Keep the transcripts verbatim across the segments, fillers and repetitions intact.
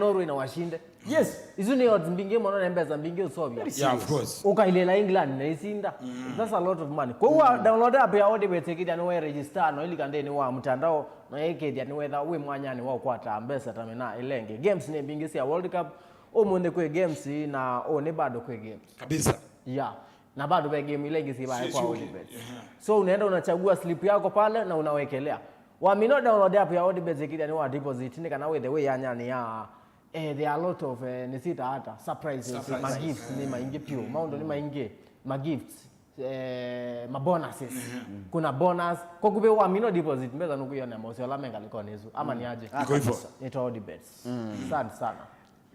Norway na washinde. Yes. Isu nĩ odds mbingĩ mũno na mbesa mbingĩ ũseũvya. Yeah, of course. Ũkailĩla England na isinda. That's a lot of money. Kwa hiyo download app ya Odibet ĩkĩthya nĩ we register na ũilika nthĩnĩ wa mtandao na ĩkĩthya nĩ wetha wĩ mwanyanĩ wa ũkwata mbesa ta mena ilenge. Games nĩ mbingĩ sya World Cup. Ũmũnthĩ kwĩ games na ũnĩ bado kwĩ games. Kabisa. Yeah. Na bado ve game ile ingĩ sivae kwa Odibet. Yeah. So unaenda unachagua slip yako pale na unawekelea. Wamino download app ya Odibet ĩkĩthya nĩ wa deposit nĩ kana wĩthe wĩ yanyanĩ ya eh, there are a lot of eh, nĩ sita hata surprises, Surprises. Magifts nĩ maingĩ piũ. Maũndũ nĩ maingĩ, magifts, eh, mabonuses. Kuna bonus. Kwa kuvĩ wamino deposit mbesa nũkwĩona maũseo ala mengalĩkonĩ ĩsu. Ama nĩ aje? Iko hivyo. Nĩ ta Odibet. Asante sana.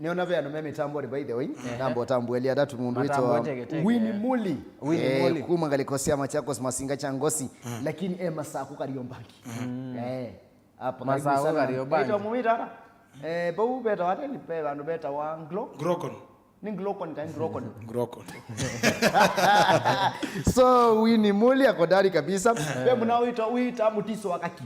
Nĩona ve andũ me mĩtambonĩ, by the way. Namba ũtambuelia andũ atũ mũndũ Matambo wĩtawa tegete, Winnie eh. Muli. Winnie Eh, Muli. Kuma ngalĩko sya Machakos Masinga Changosi, lakini e Masaku Kariobangi. Eh, hapa karibu Masaku sana. Kariobangi. Ĩtwa mũmĩta ata? Eh, pau vetawa ata? Nĩ pe vandũ vetawa Nglo. Grokon. Nĩ Glokon kana Grokon. Grokon. So Winnie Muli ako ndani kabisa. Ve mũna wĩta wĩta Mũtiso wa Kaki.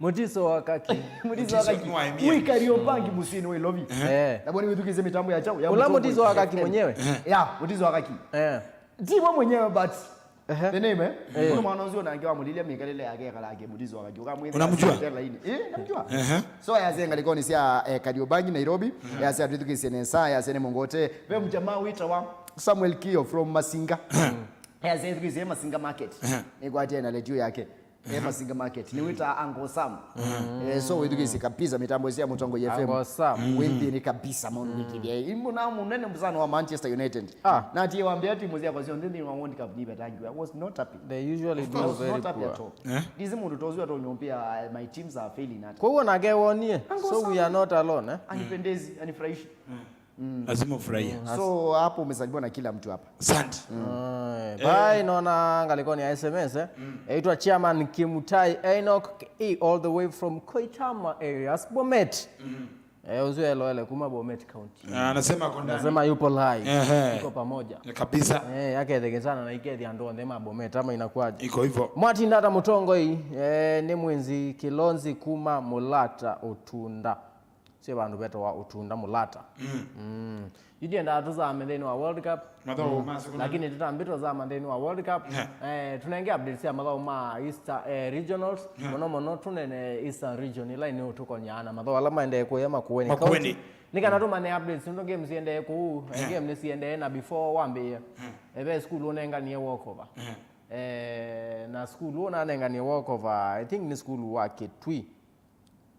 Mũtiso wa Kaki. Mũtiso wa Kaki. Mũtiso wa Emia. Wĩ Kariobangi mũsyĩnĩ wa Ilovi. Eh. Na bwana wĩthukĩĩsye mĩtambo ya chau ya Ũla Mũtongo Mũtiso wa F M. Kaki mwenyewe? Ya, Mũtiso wa Kaki. Eh. Tiwe mwenyewe but Ehe. the name eh? Eh. Kuna mwana ũcio ũnangĩ wa mũlilya mĩkalĩle yake akala ake Mũtiso wa Kaki. Ũkamwĩthĩa Unamjua? Stella ini. Eh, namjua. Ehe. So yasya ngalĩkonĩ sya eh, Kariobangi Nairobi. Yasya twĩthukĩĩsye nesa, yasya nĩ mũngote. Ve mjamaa wĩtawa Samuel Kio from Masinga. Yasya ĩthukĩĩsye Masinga Market. Nĩkwatie na redio yake. Eh, Masinga Market. Nĩ wĩta Uncle Sam. Eh, so wĩthukĩĩsye kabisa mĩtambo ĩsya Mũtongo F M. Uncle Sam. Wĩ nthĩnĩ kabisa maũndũ wĩkĩthya. Imbo na mũnene msano wa Manchester United. Ah. Na tie wambia timu syakwa syonthe nthĩnĩ wa World Cup nivetangiwa. I was not happy. They usually I do was very not happy at poor. All. Eh? Ndizi mũndũ tozu atonyũmbia my teams are failing at. Kwa hiyo nake wonie. Uncle So Sam. We are not alone, eh? Anipendezi, anifurahishi. Lazima ufurahie. So hapo umesalimiwa na kila mtu hapa. Asante. Eh, bai naona ngalĩkonĩ ya S M S eh. Yaitwa Chairman Kimutai Enoch E all the way from Koitama areas Bomet. Eh, uzu eloele kuma Bomet County. Ah, anasema ako ndani. Nasema yupo live. Ehe. Tuko pamoja. Kabisa. Eh, yaketheke sana na ikethi andũ onthe ma Bomet ama inakuwaje? Iko hivyo. Mwatinda ata Mũtongoi, eh, nĩ Mwinzi Kilonzi kuma Mulata Utunda. Sio vandu vetawa Utunda Mulata. Mm. Yu ndiendaa tũzame nthĩnĩ wa World Cup. Mathaũ ma siku Lakini tũtambĩ tũzama nthĩnĩ wa World Cup. Yeah. Eh, tunenge updates ya mathaũ ma East eh, regionals. Mũno mũno tunene Eastern region ila inĩ ũtũkonyaa na mathaũ ala maendee kũya Makueni. Makueni. Nĩ kana tũmane updates nũndũ games iendee kũu. Eh, game nĩ siendee na before wambĩĩe. Eve school ũnenganie walkover. Eh, na school ũnanenganie walkover. I think nĩ school wa Kitui.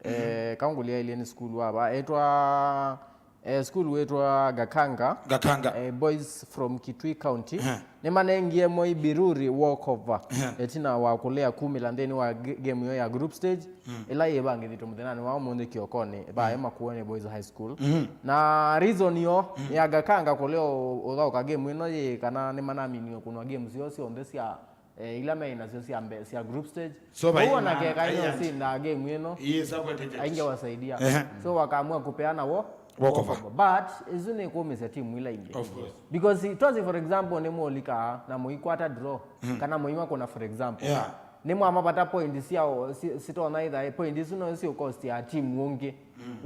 Eh, kaungulia ile nĩ school wa va etwa eh, school wetwa Gakanga. Gakanga. Eh, boys from Kitui County. Nĩmanengie Moi Biruri walkover. Etina wa kulea kumila nthĩnĩ wa g- game yo ya group stage. Ila yĩvangĩthitwe mũthenyanĩ wa ũmũnthĩ kĩokonĩ vae Makueni Boys High School. Na reason yo ya Gakanga kulea ũ- ũthaũka game ĩno yĩ kana nĩmanaminie kũnwa games yo syonthe sya eh, ila me nasyo sya mbee sya group stage. So, vai- Ũguo na na- keka ino ai- sinda game ino Yes, I've got it. Ainge wasaidia. Ehe. So wakaamua kupeana wo Walkover. But isu nĩ kuumisya timu ila ingĩ. Of course. Because twasi for example nĩ mũlika na mũikwata draw kana mũima kuna for example. Yeah. Nĩ mwamapata point cia o- si- sitona itha point isu no sio cost ya timu ũngĩ.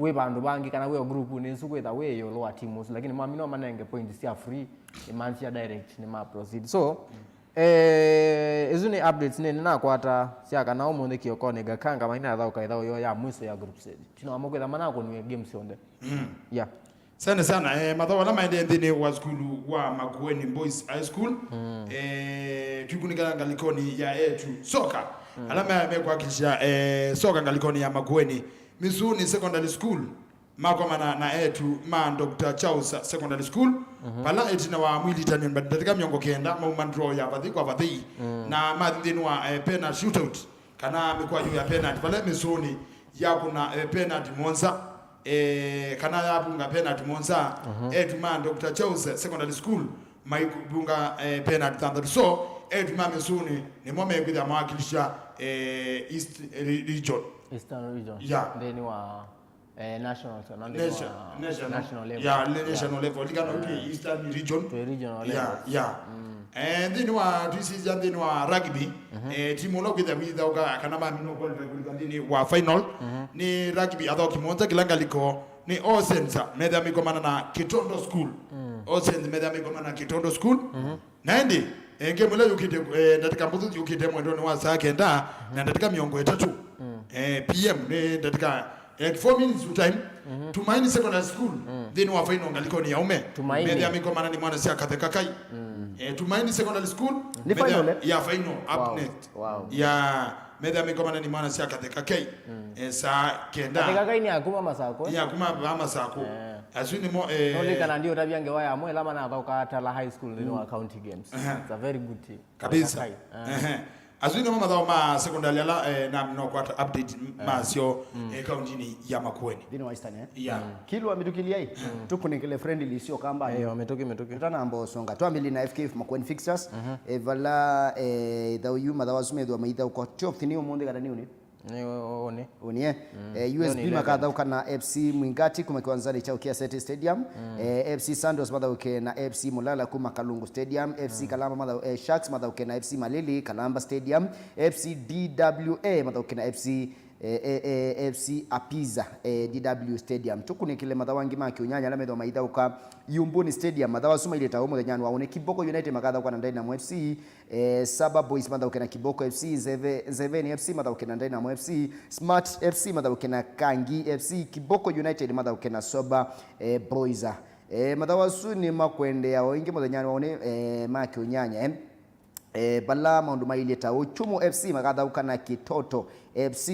Wĩ vandu vangi kana wĩ o group nĩ isu kwitha wĩ yolo wa timu ũsu lakini mwami no manenge point cia free. Imanthia direct nĩ ma proceed. So Eh, isu nĩ updates nĩ nĩnakwata sya kana ũmũnthĩ kĩokonĩ Gakanga mainathaũka ĩthaũ yoo ya mwiso ya group stage. Tino wamo kwĩtha manakũnwie game syonthe. Yeah. Asante sana. Eh, mathaũ ala maendee nthĩnĩ wa sukulu wa Makueni Boys High School. Eh, twikunikana ngalikoni ya etu soka. Ala me- mekwakilisha eh, soka ngalikoni ya Makueni Misuni Secondary School. Makomana na etu ma Doctor Charles Secondary School, vala ĩtina wa mwilitani ndatĩka mĩongo kenda mauma draw ya vathei kwa vathei, na mathi nthĩnĩ wa eh, penalty shootout, kana mĩkwaju ya penalty, vala mĩsũnĩ yakũna eh, penalty mũonza, eh, kana yavunga penalty mũonza, etu ma Doctor Charles Secondary School maivunga eh, penalty thanthatũ. So etu ma mĩsũnĩ nĩmo mekwĩthĩa mawakilisha eh, East eh, Region. Eastern region. Yeah. Nthĩnĩ wa eh, national, so, nthĩnĩ Nation- wa national, national level. Yeah, le- national level. Likana uke Eastern region. To regional Yeah, level. Yeah. Eh, nthĩnĩ wa twisisya nthĩnĩ wa rugby, eh, timu ũla ũkwĩthĩa wĩthaũka kana mamino qualify kũlika nthĩnĩ wa final nĩ rugby athaũki mũonza kĩla ngaliko Nĩ Osensa, methĩa mĩkomana na Kitondo School. Osensa, methĩa mĩkomana na Kitondo School. Na ĩndĩ, eh, game ĩla yũkĩte, eh, ndatĩka mbũthũ yũkĩte mwendonĩ wa saa kenda na ndatĩka mĩongo ĩtatũ, eh, P M, nĩ ndatĩka, eh, four minutes to time. Tumaini Secondary School, nthĩnĩ wa final ngalĩkonĩ ya ũme. Tumaini. Methĩa mĩkomana nĩ mwana sya Katheka Kai. Eh, Tumaini Secondary School, nĩ methĩa final, eh? Ya final, up next. Wow. Ya methĩa mĩkomana nĩ mwana sya Katheka Kai. Eh, saa kenda. Katheka Kai nĩ akuma Masakũ, eh? Nĩ akuma va Masakũ. Eh. Asu nĩmo, eh, nũlikana ndi ũtavya ngewa ya mwe ĩla manathaũkaa Tala High School nthĩnĩ wa County Games. It's a very good team. Kabisa. Katheka Kai. Eh. Ehe. Asu nĩmo mathaũ ma secondary ala, eh, na no kwata update masyo, eh, kauntinĩ ya Makueni. Nthĩnĩ wa Eastern, eh? Yeah. Kilwa mĩtũkĩliai, tũkunĩkĩle friendly sio kamba. Eh, mĩtũkĩ, mĩtũkĩ. Tũtanamba ũsonga. Twambĩlĩe na F K F Makueni fixtures. Eh, vala, eh, ĩthaũ yu mathaũ asu methĩwa maithaũkwa twelve nĩ ũmũnthĩ kana nĩ ũnĩ? Nĩ ũnĩ. Ũnĩ, eh? Eh, U S B makathaũka na F C Mwingati kuma kĩwanzanĩ kya Ukia City Stadium. Eh, F C Santos mathaũke na F C Mulala kuma Kalungu Stadium. F C Kalamba mathaũ-, eh, Sharks mathaũke na F C Malili Kalamba Stadium. F C D W A mathaũke na F C, eh, eh, eh, F C Apiza, eh, D W Stadium. Tũkunĩkĩle mathaũ angĩ ma kĩũnyanya ala methĩwa maithaũka Yumbuni Stadium. Mathaũ asu mailĩta ũũ mũthenyanĩ wa ũnĩ. Kiboko United makathaũka na Dynamo F C. Eh, Saba Boys mathaũke na Kiboko F C, Nzeve-, Nzeveni F C mathaũke na Dynamo F C, Smart F C mathaũke na Kangi F C, Kiboko United mathaũke na Soba, eh, Boys. Eh, mathaũ asu nĩ makwendeea o ĩngĩ mũthenyanĩ wa ũnĩ, eh, ma kĩũnyanya, eh. Eh, vala maũndũ mailyĩ ta ũu, Chumu F C makathaũka na Kitoto F C,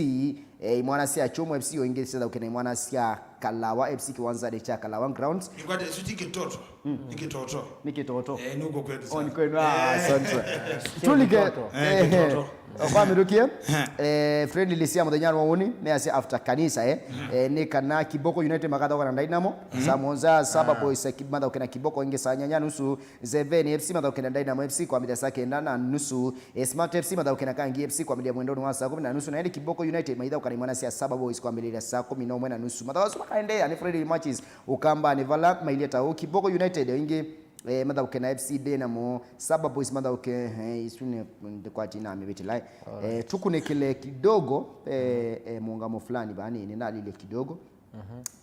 eh, imwana sya Chumu F C o ĩngĩ sithaũke na imwana sya Kalawa F C kĩwanzanĩ kya Kalawa Grounds. Nĩkwate, isu ti Kitoto. Nĩ Kitoto. Nĩ Kitoto. Eh, nĩ ũko kwetu. Oh, nĩ kwenu. Ah, asante. Tulike. Kitoto. Eh, eh, Kitoto. Kwa mĩtũkie, eh, friendly sya mũthenya wa ũnĩ, nĩ asya after kanisa, eh. Eh, nĩ kana Kiboko United makathaũka na Dynamo, saa mũonza, Saba Boys, eh, ki-, mathaũke na Kiboko ĩngĩ saa nyanya nusu, Nzeveni F C mathaũke na Dynamo F C kwambĩlĩla saa kenda na nusu, eh, Smart F C mathaũke na Kangi F C kwambĩlĩla mwendonĩ wa saa kũmi na nusu, na ĩndĩ Kiboko United maithaũka na imwana sya Saba Boys kwambĩlĩla saa kũmi na ũmwe na nusu. Mathaũ asu makaendeea nĩ friendly matches Ũkambanĩ vala mailyĩ ta ũũ, Kiboko United o ĩngĩ, eh, mathaũke na F C Dynamo, Saba Boys mathaũke, eh, isu nĩ, nĩ kwa tina mĩvĩtĩla, eh. Eh, tũkunĩkĩle kidogo, eh, eh, mũũngamo fulani vanini, nalile kidogo.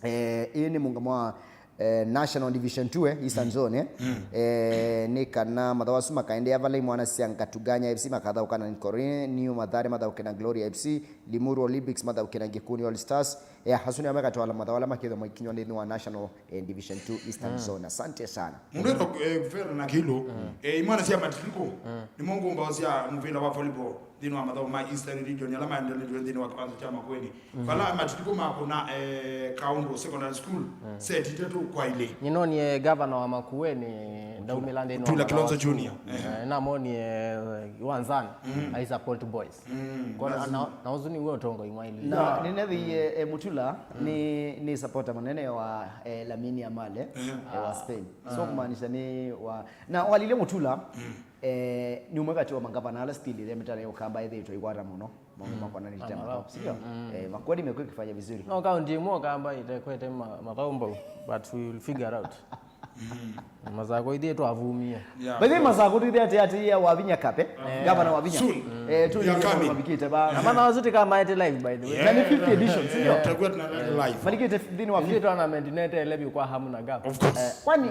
Eh, ĩĩ nĩ mũũngamo wa, eh, National Division two, eh, Eastern Zone, eh. Eh, nĩ kana mathaũ asu makaendeea vala imwana sya Ngatuganya F C makathaũka na Nkorini, New Mathare mathaũke na Glory F C, Limuru Olympics mathaũke na Ngĩkũni All Stars. Eh, asu nĩo mekatwala mathaũ ala makĩthwa maikinywa nthĩnĩ wa National, eh, Division two Eastern Zone. Asante sana. Mũndũ ĩtwa, eh, Vera na Kilu. Eh, imwana sya Matilikũ nĩmo ngũmbaũ sya mũvĩla wa volleyball nthĩnĩ wa mathaũ ma Eastern Region ala maendeletwe nthĩnĩ wa kĩwanza kya Makueni. Vala Matilikũ makũna, eh, Kaũndũ Secondary School seti itatũ kwa ilĩ. Nĩnonie gavana wa Makueni ndaumĩla nthĩnĩ wa Mutula mathaũ Kilonzo asu. Junior. Eh, namonie, eh, iwanzanĩ, I support boys. Kona na, na ũsu nĩw'o ũtongoi mwaĩlĩte. Na nĩnethĩie, eh, Mutula nĩ, nĩ supporter mũnene wa, eh, Lamine Yamal, eh, wa Spain. So kumaanisha nĩ wa, na walile Mutula, eh, nĩ ũmwe kati wa mangavana ala still ĩthĩa mĩtara ya Ũkamba ĩthĩĩtwe ĩkwata mũno maũndũ makwa na nĩtema. Sio? Eh, Makueni imekuwa ikifanya vizuri. No kaunti ĩmwe Ũkamba ĩtekwete ma-, mathaũ mbau, but we will figure out. Masakũ ithyĩ twavumie. Yeah. By the way, Masakũ twĩthĩe atĩ, atĩ ya Wavinya Kape, gavana Wavinya. Soon. Eh, tu We are coming. Mavikĩte ba. Na mana wasu tikamaete live, by the way. Na ni fifth edition, si ndio? Tutakuwa tunaleta live. Malikĩte thĩinĩ wa ithyĩ fifth. Tournament neteele vyũ kwa hamu na gamu. Of course. Eh, kwani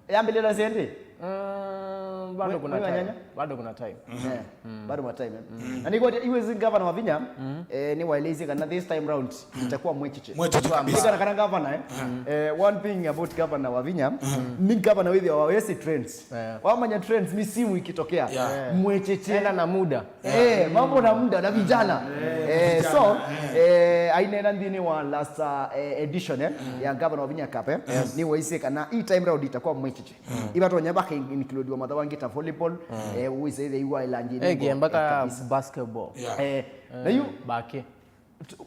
yambĩlĩla sendi? Mm, bado kuna time. Bado kuna time. Eh, bado ma time, eh. Na nĩkwatĩ iwe zi gavana Wavinya, eh, nĩwaelesye kana this time round itakuwa mwecheche. Mwecheche kabisa. Kana, kana gavana, eh. Eh, one thing about gavana Wavinya, ni gavana wĩthĩawa wesi trends. Eh. Wamanya trends ni simu ikitokea. Yeah. Mwecheche. Enda na muda. Eh, mambo na muda na vijana. Eh, so, eh, ainena nthĩnĩ wa last, uh, eh, edition, eh, ya gavana Wavinya Cup, eh, nĩwaisye kana hii time round itakuwa mwecheche. Ivatonya vaka include wa mathaũ angĩ ta volleyball, eh, wĩsĩ ĩthĩwa ĩlanjĩ. Eh, nĩ mpaka basketball. Yeah. Eh, na yu bake.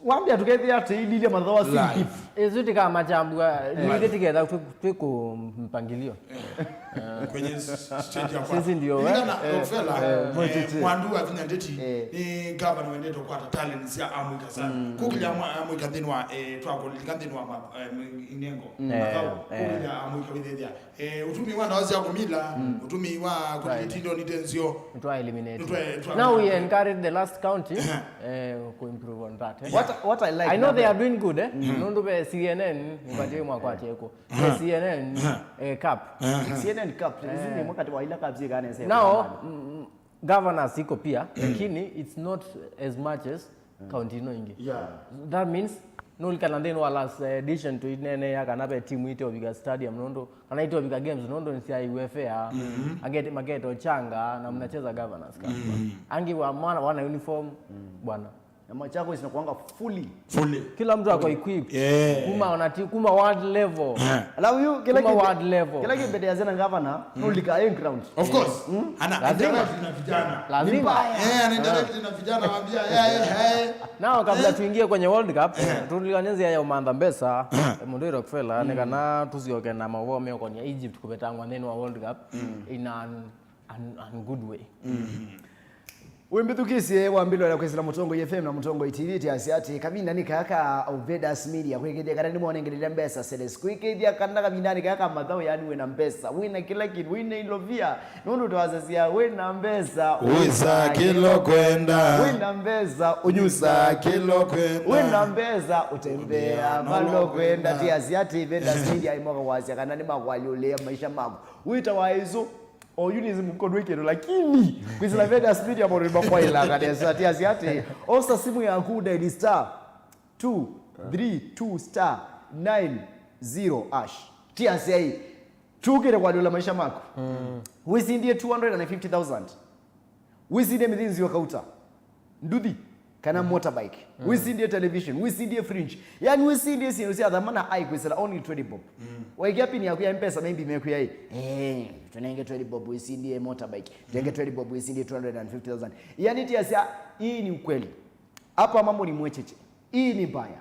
Wambia tukethia tĩililye mathaũ asu deep. Isu tikamachambua, nithe tiketha twĩ, twĩ kũ mpangilio. Kwenye s-, stage ya kwanza. Sisi ndio, eh, na Rockefeller, eh, mwandu wa vinya ndeti, ni gavana wendete kwata talent sia amwika sana. Kukilya amwika nthĩnĩ wa, eh, twakũlika nthĩnĩ wa ma-, eh, inengo. Mathaũ, kukilya amwika wĩthethia. Eh, ũtumi wa ndawa sya kũmila, ũtumi wa kũlĩtindoni tensio. Nĩtwa eliminate. Now we encourage the last county, eh, ku improve on that. What, what I like I know about they are doing good, eh? Nũndũ ve C N N, nĩkwatĩe mwakwatĩeko. Ve C N N eh, cup. C N N Cup, isu nĩ ĩmwe katĩ wa ila cup syĩkaa nesa. Now, mm, governors iko pia, lakini it's not as much as county ino ingĩ. Yeah. That means, nũlikana nthĩnĩ wa last edition tũineenea kana ve timu iteovika stadium nũndũ, kana iteovika games nũndũ nĩ sya U F A, angĩ maketwa changa na mnacheza governors cup. Angĩ wa mwana wana uniform, bwana. Na Machakos inakuanga fully. Fully. Kila mtu ako equipped. Yeah. Kuma ona ti, kuma ward level. Alafu yu kila Kuma kibe- ward level. Kila kipendea zina governor, no lika in ground. Of course. Ana Lazima. Interact na vijana. Lazima. Eh, ana interact na vijana, waambia, eh, eh, eh. Nao kabla tuingie kwenye World Cup, tulikane nzĩa ya umantha mbesa, mũndũ ĩ Rockefeller, nĩ kana tũsyoke na maũvoo meũkonia Egypt kũvetangwa nthĩnĩ wa World Cup in an, an, an good way. Wĩmbĩthukĩsye wambĩlĩla kwĩsĩla Mũtongoi F M na Mũtongoi T V, tiasya atĩ kavindanĩ kaka Vedas Media kwĩkĩthya kana nĩmonengelile mbesa seles kwĩkĩthya kana kavindanĩ kaka mathaũ, yani wĩna mbesa, wĩna kĩla kĩndũ, wĩna ilovia, nũndũ twasasya wĩna mbesa Wĩsa kĩlo kwenda. Wĩna mbesa ũnyusa kĩlo kwenda. Wĩna mbesa ũtembea malo kwenda. Tiasya atĩ Vedas Media ĩmoka kwasya kana nĩmakwalyũlĩa maisha maku. Wĩta wa ĩsu. Oyu nĩ simu mkono wĩ kĩndũ, lakini kwĩsĩla Vedas Media maũndũ nĩmakwaĩlanga nesa. Tiasya atĩ osa simu yaku, dial star two three two star nine zero hash. Tiasya ĩ, tũkĩte kwalyũla maisha maku. Wĩsindie two hundred and fifty thousand. Wĩsindie mĩthĩnzĩo kauta, nduthi, kana motorbike. Wĩsindie television, wĩsindie fridge. Yani wĩsindie syĩndũ sya thamana ai kwĩsĩla only twenty bob. Waikia pin yaku ya mpesa, maybe mekwĩa ĩ, eh, tũnenge twenty bob wĩsindie motorbike, tũnenge twenty bob wĩsindie two hundred and fifty thousand. Yani tiasya, hii ni ukweli. Hapa mambo ni mwecheche. Hii ni mbaya.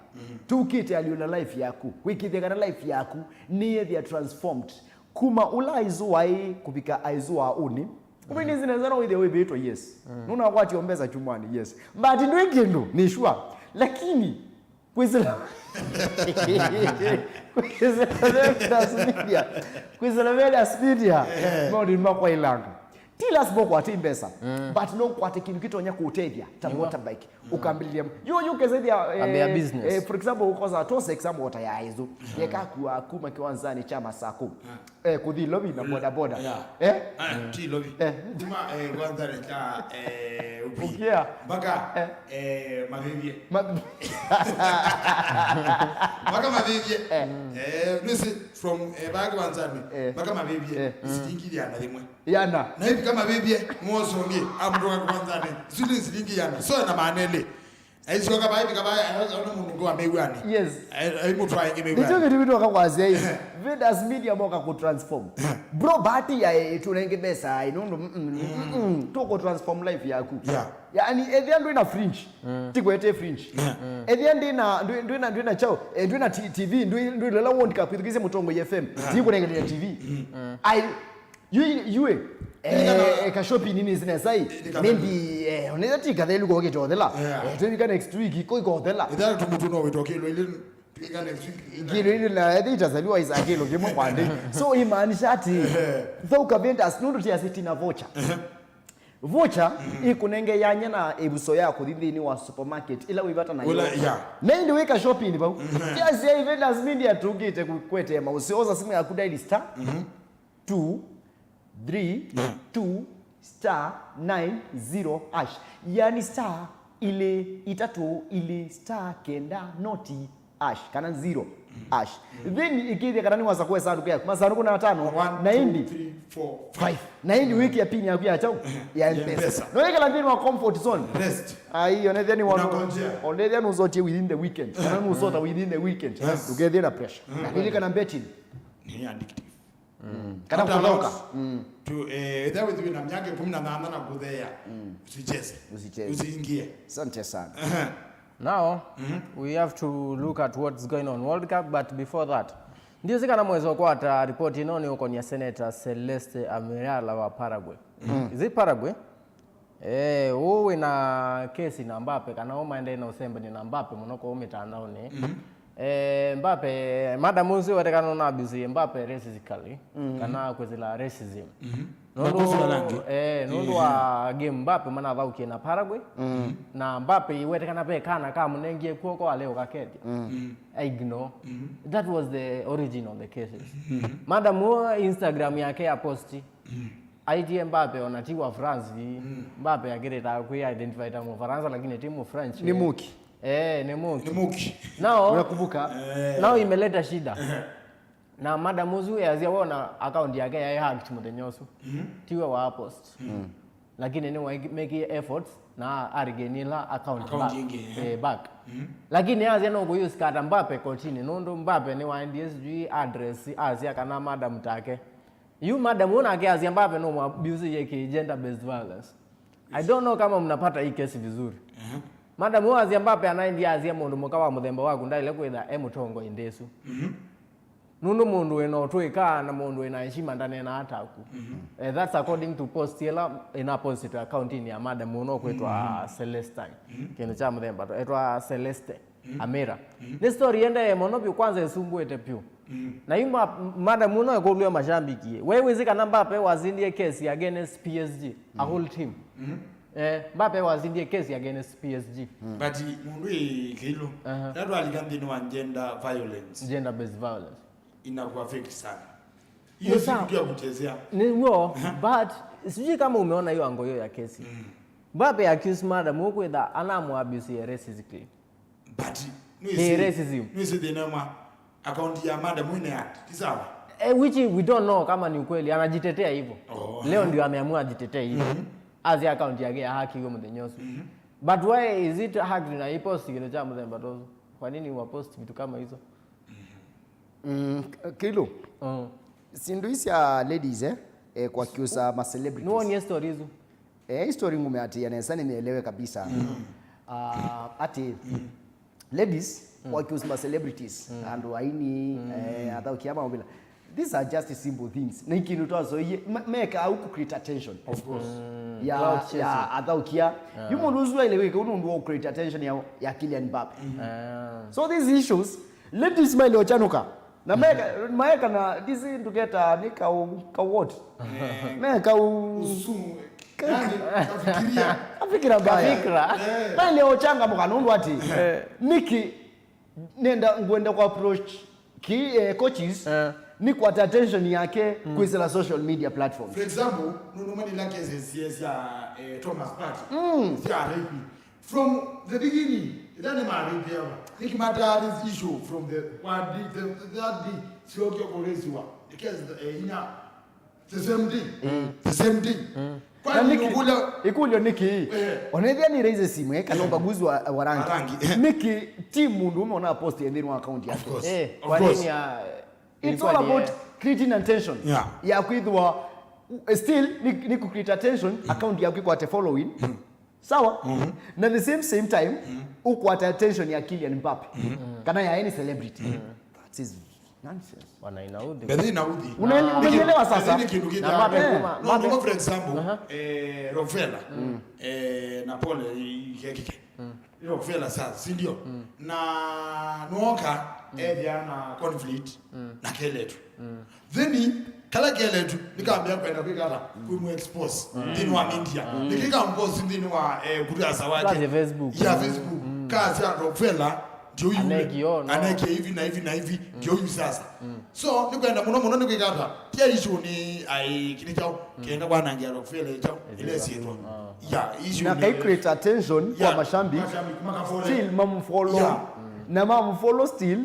Tũkĩte alyũla life yaku, kwĩkĩthya kana life yaku nĩyĩthĩa transformed. Kuma ũla aizu waĩ kũvika aizu wa ũnĩ. Ũmĩnĩsĩ nesa no wĩthĩe wĩvĩtwe, yes. Nũnakwatio mbesa chumani, yes. But ndwĩ kĩndũ, nĩ sure. Lakini, kwĩsĩla, kwĩsĩla Vedas Media, kwĩsĩla Vedas Media, maũndũ nĩmakwaĩlanga. Ti lasima ũkwate mbesa, but no ũkwate kĩndũ kĩtonya kũũtethya, ta motorbike, ũkambĩlĩlya. Yu, yu ũkethĩa, Ambĩa business. Eh, for example, ũkosa tosa example ota ya ĩzu. Yeka kua kuma kĩwanzanĩ kya Masakũ. Eh, kũthi Lovi na boda boda. Yeah. Eh? Ah, ti Lovi. Eh. Kuma, eh, kwanza nĩta, eh, Upi. Ukia. Mpaka, Eh. eh, Mavivie. Ma- Mpaka Mavivie. Eh, nĩsĩ from, eh, vaa kĩwanzanĩ, Eh. mpaka Mavivie, Eh. silingi ĩana yĩmwe. Yana. Na ĩvika Mavivie, mwoso ũngĩ, amũtũka kĩwanzanĩ, sili silingi ĩana, so na maana elĩ. Aisyoka vaa, ĩvika vaa, ona mũndũ ũngĩ wa mĩw'anĩ. Yes. Aimũtwaa ĩngĩ Nĩkyo mĩw'anĩ. Kĩtumi tũka kwasya ĩ, Vedas Media moka kũ transform. Bro, bahati ya ĩ, tũnenge mbesa ĩ, nũndũ, mm, mm, mm, tũkũ transform life yaku. Yeah. Yani, ethĩa ndwĩ na fridge, tikwete fridge. Ethĩa ndwĩ na, ndwĩ, ndwĩ na, ndwĩ na chao, eh, ndwĩ na T- TV, ndwĩ, ndwĩ lela World Cup, ithukĩsye Mũtongoi F M, tikũnengelela T V. Ai, yu, yu, eh, eh, ka shopping nini zina sai, maybe, eh, onetha ti kathelu kokĩte othela. Eh, twĩvika next week, ko ikothela. Ĩthaa tũmũtũ no wĩtokĩlwe ile. Kilo ile na ethĩ itazaliwa isa kilo kĩmwe kwa ndĩ. So imaanisha ati, though Kavendas nũndũ ti asiti na voucher. Voucher ĩkũnenge yanya na ĩvuso ya kũthi nthĩnĩ wa supermarket ila wĩvata nayo. Ula, yeah. Na ĩndĩ wĩka shopping vau. Tiasya Vedas Media tũkĩte kũkwetee maũsĩ. Osa simu yaku, dial star two three two star nine zero hash. Yani star ilĩ itatũ ilĩ star kenda noti hash, kana zero hash. Then ĩkĩthĩa kana nĩwasa kũe sanduku yaku. Masanduku na atano, na ĩndĩ five. Na ĩndĩ wĩkĩa pin yaku ya chau ya mpesa. No wĩkala nthĩnĩ wa comfort zone. Ai, onethĩa nĩ wano. Onethĩa nũsotie within the weekend. Kana nũsota within the weekend. Ndũkethĩe na pressure. Na lilikana betting. Nĩ addictive. Kana kũthoka. To, eh, ĩtha wĩthĩwe na myaka ĩkũmi na nyanya na kũthea, usicheze. Usicheze. Usiingie. Asante sana. Now, we have to look at what's going on World Cup, but before that, ndiũsĩ kana mwesa ũkwata ripoti ĩno nĩ ũkonia Senator Celeste Amirala wa Paraguay. Is it Paraguay? Eh, ũũ wĩna kesi na Mbappe, kana ũũ maendee na ũsembani na Mbappe mũno kũu mĩtandaonĩ. Eh, Mbappe, madam ũsu wetekana na abuse Mbappe racistically, kana kwĩsĩla racism. Nũndũ, eh, nũndũ wa game Mbappe manathaũkie na Paraguay, na Mbappe wetekana ve kana kamũnengie kw'oko alĩ ũkakethya. I ignore. That was the origin of the cases. Madam ũũ Instagram yake ya posti, aitie Mbappe ona ti wa France. Mbappe akĩrĩta kwĩ identify ta Mũfaransa, lakini ti Mũfrench. Nĩ mũki. Eh, nĩ mũki. Nĩ mũki. Now, unakumbuka? Now imeleta shida. Na madam ũsu easya wona account yake yaĩ hacked mũthenya ũsu. Tiwe wa post. Lakini nĩ wa make efforts na aregain ĩla account, account back. Ĩngĩ, eh, back. Lakini asya no kũyusikata Mbappe kotini, nũndũ Mbappe nĩ waendie sijui address, asya kana madam take. Yu madam ũũ nake asya Mbappe no mwabusie kĩ gender based violence. I don't know kama mnapata hii kesi vizuri. Madam ũũ asya Mbappe anaendie asya mũndũ mũka wa mũthemba waku ndaĩle kwĩtha e mũtongoi nthĩ ĩsu. Nũndũ mũndũ wĩna ũtũĩka na mũndũ wĩna heshima ndaneenaa taku. Eh, that's according to post ĩla ĩna post to account-inĩ ya madam ũũ no kwĩtwa Celestine. Kĩndũ kya mũthemba to, etwa Celeste. Amira. Nĩ story yendee mũno vyũ, kwanza ĩsumbũĩte vyũ. Na yu ma-, madam ũno ekũlw'a mashambiki, we wĩsĩ kana Mbappe wasindie case against P S G, a whole team. Eh, Mbappe wasindie case against P S G. But mũndũ ĩ kĩilu. Aha. Ĩla twalika nthĩnĩ wa gender violence. Gender based violence. Inakuwa fake sana. Hiyo si kitu ya kuchezea. Ni huo, but sijui kama umeona hiyo angle hiyo ya kesi. Mbappe accuse madam ũkwĩtha anamwabuse racistically. But nĩwĩsĩ, racism. Nĩwĩsĩ thĩna mwa account ya madam ĩne ya ti sawa. Eh, which we don't know kama ni ukweli, anajitetea hivyo. Oh. Leo ndio ameamua ajitetee hivyo. Azi account yake ya hakiwe mũthenya ũsu. But why is it hacked na ipost kĩndũ kya mũthemba tozo? Kwa nini wa post vitu kama hizo? Mm, Kilo. Mm. Sindu isi ya ladies, eh, eh, kwa kiusa ma celebrities. Nuonie story hizo. Eh, history ngumeatia nesa nĩmĩelewe kabisa. Ah, ati ladies wakiusima celebrities, andũ aini, eh, athaukia maũvĩla. These are just simple things. Na ikindu twazoie me- meka au ku create attention. Of course. Ya, ya athaukia. Yu mũndũ ũsu aile wĩka ũndũ wa create attention ya, ya Kylian Mbappe. So these issues, ladies maile ochanuka. Na meka, maeka na disi nduketa ni kau, kau what? Me kau. Usu. Yani, kafikiria. Kafikira mbaya. Kafikira. Maile ochangamuka nũndũ ati. Niki nenda ngwenda ku approach ki, eh, coaches, ni kwata attention yake kwĩsĩla social media platforms. For example, nũnũmanĩla cases cia, eh, Thomas Partey. Cia rape. From the beginning, ĩla nĩmavĩtĩawa, nĩkĩmataa this issue from the one day, the, the third day, syokya kũresiwa. Because the, eh, inya, the same day, the same day. Kwani nũkũlya ĩkũlyo nĩkĩ? Eh. Onethia nĩ raise simu, eh, kana ubaguzi wa, wa rangi. Wa rangi, eh. Nĩkĩ ti mũndũ ũme ona post nthĩnĩ wa account yake? Of course. Eh, kwa nini ya It's all about creating attention. Yeah. Ya kwithwa, eh, still ni, ni ku create attention, account yaku ikwate following. Sawa? Na the same, same time, ukwate attention ya Kylian Mbappe. Kana ya any celebrity. That is nonsense. Wana inaudhi. Bethe inaudhi. Unaelewa sasa? Bethe ni kindu kina. Na Mbappe kuma, no, Mbappe. No, for example, eh, Rockefeller, eh, na Paul, eh, Keke. Rockefeller sasa, si ndio? Na nooka ethĩa na conflict na keletu. Then kala keletu nikambia kwenda kwikala kumu expose nthĩnĩ wa media. Nikikampost nthĩnĩ wa, eh, kurasa wake. Kazi Facebook. Ya Facebook. Kazi ya Rockefeller ndio yule. Aneki, oh, no. Aneki hivi na hivi na hivi ndio huyu sasa. So nĩkwenda mũno mũno nĩkwĩka ata? Tia issue nĩ ai kĩnĩ kyaũ kĩenda kwanangia Rockefeller kyaũ ile sietwa. Ya issue na kai create attention kwa mashabiki. Still mamfollow. Na mamfollow still.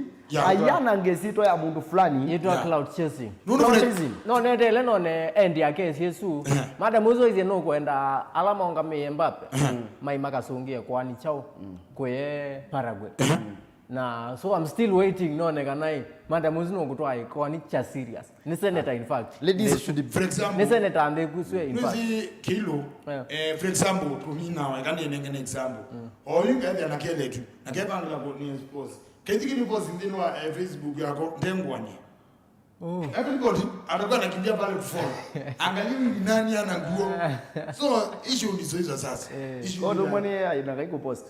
Ayana ngesitwa ya mũndũ fulani. Yitwa clout chasing. Clout chasing. No netele none end ya case yesu. Madam ũsu aisye nũkwenda ala maũngamĩe Mbappe mai makasũngĩe kwani kyaũ kwĩ Paraguay. Na so I'm still waiting none kana ĩ madam ũsu nũkũtwaa ĩkoani kya serious. Nĩ senator in fact. Ladies should be, for example, nĩ senator nthĩ kuswe in fact. Nĩsi kilo. Eh, for example, tumina wa kana nenge an example. Oyu ethĩa na keletu. Na kebangila ko ni expose. Kethiki ni post nthĩnĩ wa, eh, Facebook yako ndengwani. Oh. Everybody atakuwa anakimbia pale kufollow. Angalia huyu ni nani ana nguo. So, issue ndizo hizo sasa. Eh, issue ndio mwenye yeye na kaiku post.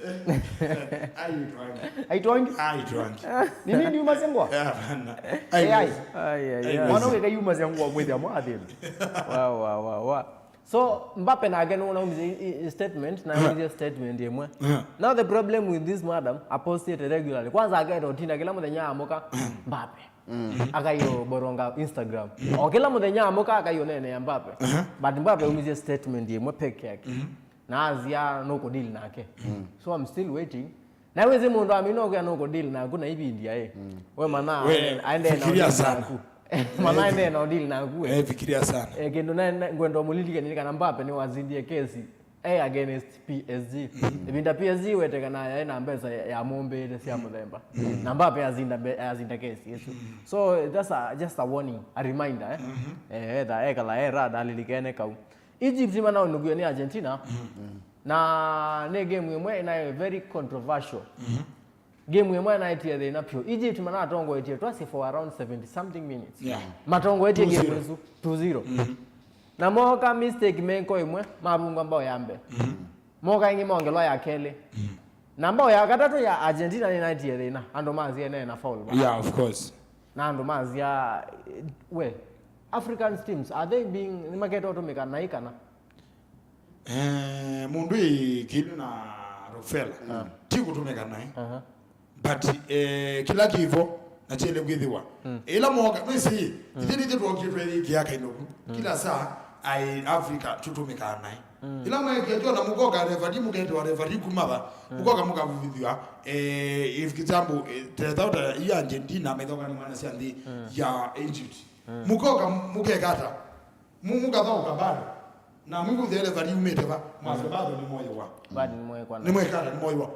Aitwangi. Aitwangi? Aitwangi. Ni nini yuma sengwa? Hapana. Ai, ai, ai. Mwana weka yuma sengwa mwezi amwa athini. Wa, wa, wa, wa. So, Mbappe nake nũnaumisye i- i- statement, na aumisye statement ĩmwe. Now the problem with this madam, apostĩte regularly. Kwanza aketa ũtina kĩla mũthenya amũka, Mbappe. Akaiũboronga Instagram. O kĩla mũthenya amũka akaiũneenea Mbappe. But Mbappe aumisye statement ĩmwe peke yake. Na azia nũkũdeal nake. So I'm still waiting. Na wĩsĩ mũndũ amina ũkwĩa nũkũdeal naku na ivindia ĩ. We mana aende na ũdeal naku. Mana aende na ũdeal naku ĩ. Eh, fikiria sana. Eh, kĩndũ na ngwenda ũmũlilikane nĩ kana Mbappe nĩwazindie kesi eh, against P S G. Ĩvinda P S G wetekana yaĩ na mbesa ya mũmbĩĩte sya mũthemba. Na Mbappe azinda mbe- azinda kesi ĩsu. So that's a, just a warning, a reminder eh. Eh, etha ekala era ndalilikene kau. Egypt manaũnũkiwe nĩ Argentina. Na nĩ game ĩmwe ĩnaĩ very controversial. Game ĩmwe ĩnaetie thĩna pyũ. Egypt manatongoetie twasi for around seventy something minutes. Yeah. Matongoetie game ĩsu two zero. Na moka mistake meko ĩmwe mavungwa mbao ya mbee. Moka ĩngĩ maongelwa ya kelĩ. Na mbao ya katatũ ya Argentina nĩnaetie thĩna. Andũ masie nena foul. Yeah, of course. Na andũ masia eh, we African teams, are they being nĩmaketwa ũtũmĩka naĩ kana? Eh, mũndũ ĩ kĩndũ na Rockefeller ti kũtũmĩka naĩ. But eh, kĩla kĩvo na kyele kwĩthĩwa ĩla moka mwĩsĩ ithyĩ nĩthyĩ twokie twethĩkĩa kainoku kĩla saa ai Africa tũtũmĩkaa naĩ. Ĩla mwekia jona mũkoka referee mũketwa referee kumatha mũkoka mũkavuvithwa eh, if example eh, tetha ũta iya Argentina methoka nĩ mwana sya nthĩ ya Egypt. Mũkoka mũkekata Mu- mũkathaũka bado na mwĩkũthĩa referee umĩte va mwasya bado nĩ moyũwa. Bado nĩ mwekwana. Nĩ mwekana nĩ moyũwa.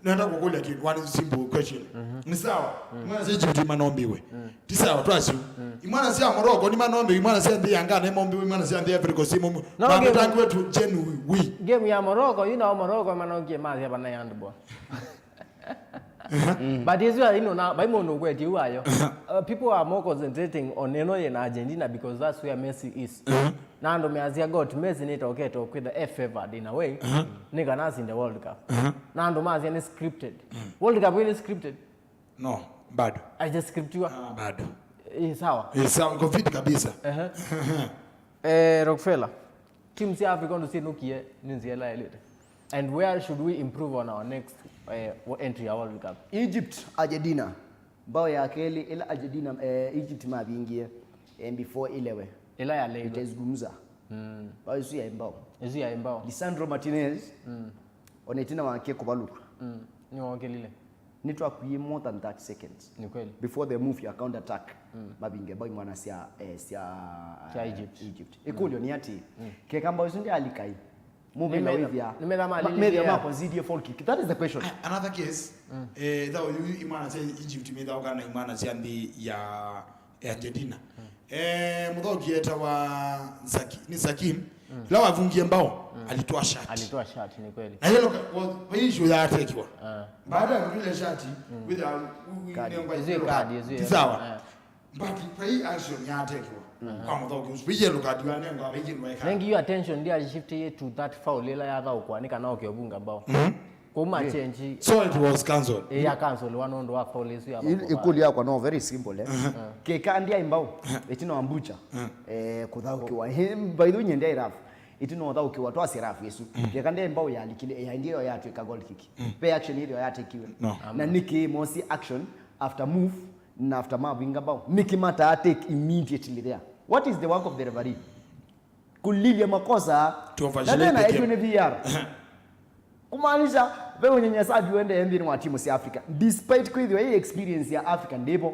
Nenda kũkũlya kĩndũ one simple question. Nĩ sawa? Imwana sya Egypt imanombiwe. Ti sawa twasyu. Imwana sya Morocco nimanombiwe, imwana sya nthĩ ya Ghana imombiwe, imwana sya nthĩ ya Africa simombiwe. No, game- Matangiwe tu genuine. Game ya Morocco, you know, Morocco manokie mathia bana handball. But isu ya ino na vai mũndũ ũkwetye u ayo. Uh, people are more concentrating on ĩno yĩ na Argentina because that's where Messi is. Na andũ measya got Messi nĩtokete kwĩtha e favored in a way nĩ kana asinde World Cup. Na andũ maasya nĩ scripted. World Cup ĩno scripted? No, bado. Aija scriptiwa? Ah, bado. Ĩ sawa. Ĩ sawa, iko fit kabisa. Eh, Rockefeller. Timu sya Africa ũndũ syĩnũkie nĩ nzĩa ĩla yaĩlĩte. And where should we improve on our next eh, entry ya World Cup? Egypt, Argentina. Mbao ya kelĩ ĩla Argentina eh, Egypt mavingie eh, before ĩlewe. Ĩla yaleilwe. Nitaizungumza. Mbao ĩsu ya mbao. Ĩsu ya mbao. Lisandro Martinez ona ĩtina wake kũvalũka. Nĩwokĩlile. Nĩtwakwie more than thirty seconds. Nĩ kweli. Before the move ya counter attack mavinge mbao imwana sya eh, sya Sya eh, Egypt. Egypt. Ĩkũlyo nĩ atĩ keka mbao ĩsu ndĩalikai. Mũvĩla wĩthĩa. Nĩmetha malililea. Methĩa makonsidie foul kick. That is the question. Another case, eh, thao yu imwana sya Egypt methaũka na imwana sya nthĩ ya Argentina. Eh, mũthaũki etawa Saki, ni Sakim. Ila wavungie mbao, alitoa shati. Alitoa shati, ni kweli. Na yellow ka- wa- wa issue ya atekiwa. Baada ya kutule shati, with a Kadi. Izio kadi, izio. Ti sawa. But kwa hii action ya atekiwa kwa mũthaũki ũsu, yellow card ya nengwa, kwa hii nwa Thank you, attention ndia shift ye to that foul ila yathaũkwa nĩ kana oke ũvunga mbao. Kuma change. So it was cancelled. Eh, ya cancel wa nũndũ wa foul ĩsu ya Ĩkũlyo yakwa no very simple eh. Keka ndiai mbao ĩtina wa mbucha eh, kũthaũkĩwa. By the way, nyendea irafu ĩtina ũthaũkĩwa twasya irafu ĩsu. Keka ndiai mbao yalikile eh, ndiyo yatwĩka goal kick. Pe action ĩyo yatekiwe. No. Na nĩkĩ mosi action after move na after mavinga mbao? Nĩkĩ mataa take immediately there? What is the work of the referee? Kulilya makosa. To overshadow the game. Na tena ĩtwe nĩ V R. Kumaanisha ve ũnyanyasaji wende nthĩnĩ wa timu cia Africa despite kwĩthĩwa ĩ experience ya Africa ndĩvo.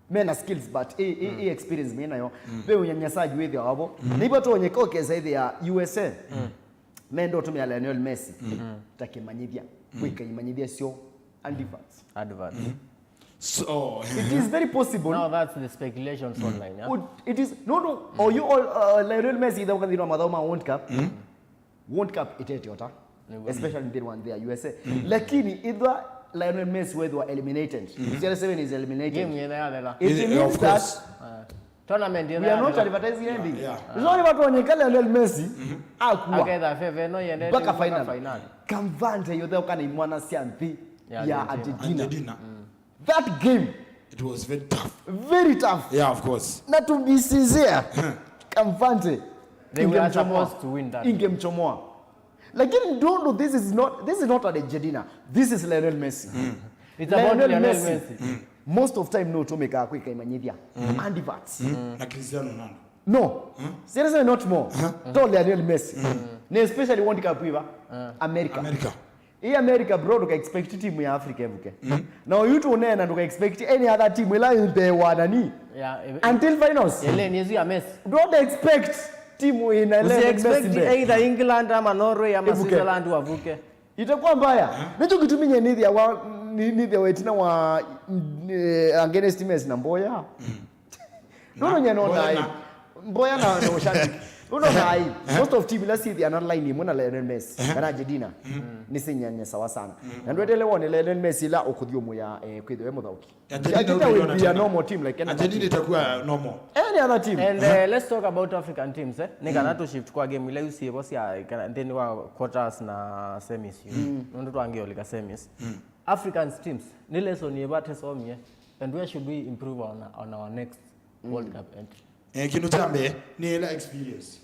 Mena skills but ĩ ĩ ĩ experience menayo. Ve ũnyanyasaji wĩthĩwa wavo. Nĩvo tonyeka ũkesa ĩthĩa U S A menda ũtũmĩa Lionel Messi ta kĩmanyĩthya kwĩka imanyĩthya syo adverts. Adverts. So, it is very possible. Now that's the speculations online, yeah? It is no no or you all uh, Lionel Messi ithaũka nthĩnĩ wa mathaũ ma World Cup. World Cup itete ota. Especially nthĩnĩ wa nthĩ ya U S A. Lakini ithwa Lionel Messi wethwa eliminated. Seven is eliminated. Game yena yathela. It means that Tournament We are not advertising anything. Yeah. It's only watu wanyekale Lionel Messi akua aketha feve no yendete mpaka final. Final. Kamvante yothe kana imwana cia nthi Ya ya Argentina. Argentina. Argentina. That game It was very tough. very tough. Yeah, of course. Na to be sincere, Kamvante They were ingemchomoa. Supposed to win that. Ingemchomoa. Lakini Dundu, this is not this is not Argentina. This is Lionel Messi. It's about Lionel Messi. Most of time no tumika kwika imanyithia. Adverts. Na Cristiano Ronaldo. No. Seriously not more. To Lionel Messi. Na especially World Cup iva America. America. Hii America bro, tuka expect timu ya Africa evuke. Na uyu tunena tuka expect any other team ila imbee wa nani. Yeah, e- Until finals. Eleni yesu ya Messi. Don't expect timu ina Lionel Messi Usiexpect mbee. Either England ama Norway ama Ivuke. Switzerland wavuke. Itakuwa mbaya. Nicho kitumia nithia wa ni- nithia wetina wa eh, against Messi na Mboya. Nono nyana Mboya onai. Na- Mboya na na ushabiki. Nono nai. Most of team ila sithi ana line imwe na Lionel Messi kana Argentina. Ni sinyanya sawa sana. Na ndwetele wone Lionel Messi ila ukuthiumu ya eh, kwithwe muthauki. Argentina Argentina will will be be a on a normal team like any other Argentina team. Itakuwa normal. Any other team. And uh, let's talk about African teams eh. Nĩ kana tu shift kwa game ila usiĩvo sya kana nthĩnĩ wa quarters na semis. Nũndũ twangĩolika semis. African teams nĩ lesson ĩva tesomie and where should we improve on, on our next World Cup entry? Eh, kĩndũ kya mbee nĩ ĩla experience.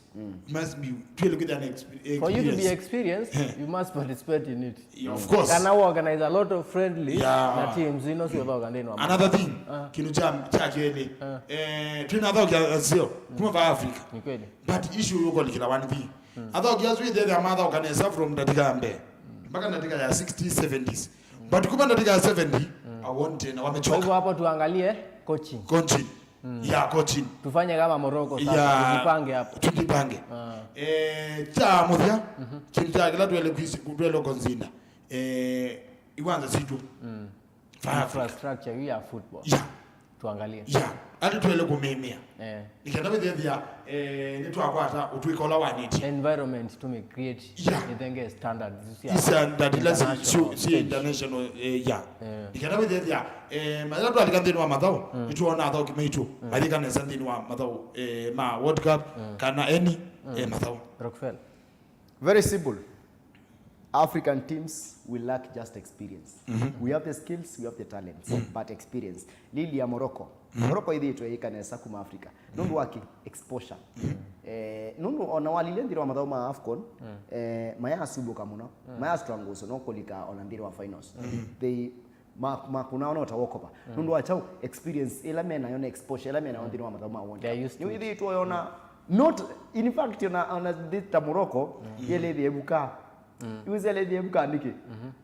Must be twĩle kwĩthĩa na expe- For you to be experience. Experienced, you must participate in it. Yeah, of course. Kana we organize a lot of friendly Yeah. Na teams ino syothoka nthĩnĩ wa Another thing, kĩndũ kya kya kelĩ. Eh, twina thao kya sio kuma va Africa. Nĩ kweli. But issue yuko likila one thing. Athao kya sio ithe ama thao kanesa from ndatika ya mbee mpaka ndatika ya sixty seventies. But kuma ndatika ya seventy, I want na Kwa wamechoka. Hivyo hapo tuangalie coaching. Coaching. Ya coaching. Tufanye kama Morocco sasa, Ya tujipange hapo. Tujipange. Eh, cha muthya, kĩndũ kya kĩla twele kwisi twele consider. Eh, iwanza situ. Fa Africa. Infrastructure hii ya football. Ya. Tuangalie. Ya. Ati twele kumimia. Eh. Nikenda withethia eh nitwakwata utwika ula waniti. Environment tume create. Yeah. Nithenge standards. Isa ndati la si International si stage. International eh, ya. Eh. Nikenda withethia eh mathira twalika nthĩnĩ wa mathau nituona athau kimaitu. Malika nesa nthĩnĩ wa mathau eh ma World Cup kana any eh mathau. Rockefeller. Very simple. African teams, we lack just experience. We have the skills, we have the talents, but experience. Lili ya Morocco. Morocco ithitwe ika nesa kuma Africa. Nundu waki exposure. Eh, nundu ona walile nthĩnĩ wa mathau ma AFCON, eh, maya asubuka muno, maya struggle no kulika ona nthĩnĩ wa finals. They ma- makuna ona utawokopa. Nundu wa chau experience ila menayo na exposure ila menayo nthĩnĩ wa mathau ma World They are Cup. Used to Nĩ it. Ithitwe ona not in fact ona ona this ta Morocco yelethie buka. Iwezi yelethie buka niki.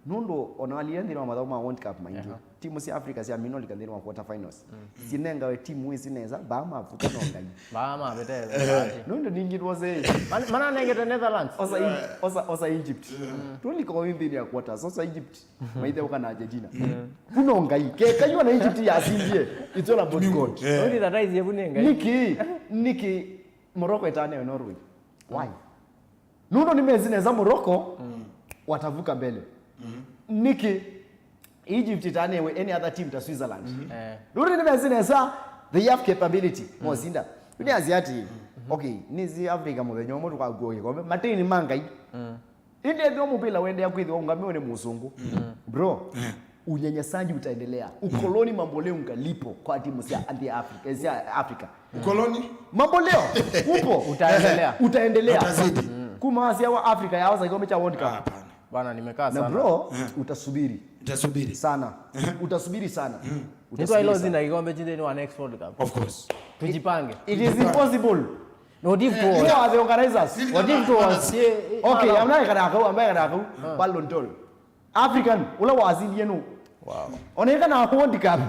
Nundu ona walile nthĩnĩ wa mathau ma World Cup maingi. Timu cia Africa cia mino lika nthĩnĩ wa quarter finals. Sinengawe timu ici nesa ba mavuka no ngai. Ba mavete. Nundu ningi it was a Mana nengete Netherlands. Osa Eg- osa osa Egypt. Tulika wa nthĩnĩ ya quarters osa Egypt. Maithe uka na Argentina. Kuno ngai. Ke kayua na Egypt ya sindie. It's all about God. Uri that is yebu nengai. Niki niki Morocco itane Norway. Why? Nundu nimezi nesa Morocco watavuka mbele. Niki Egypt itanewe any other team ta Switzerland. Eh. Nundu nimezi nesa they have capability. Mosinda. Uni aziati. Okay, nizi Africa muthenya umwe tukagua gikombe. Matini mangai. Indi ethio mupila wendea kwithiwa ungamiwe ni musungu. Bro, unyanyasaji utaendelea. Ukoloni mambo leo ungalipo kwa timu cia anti Africa, cia Africa. Ukoloni? Mambo leo upo. Utaendelea. Utaendelea. Utazidi. Kuma wasia wa Africa ya osa kikombe cha World Cup. Hapana. Bana nimekaa Na sana. Bro, utasubiri Utasubiri. Sana. Utasubiri sana. Nitwa ilo zina kikombe chinde ni wa next World Cup. Of course. Tujipange. It is impossible. No div to You us. are the organizers. What if to us? Okay, ambaye kana kau, ambaye kana kau. Ballon d'Or. African, ula wazindie no. Wow. Oneka na World Cup.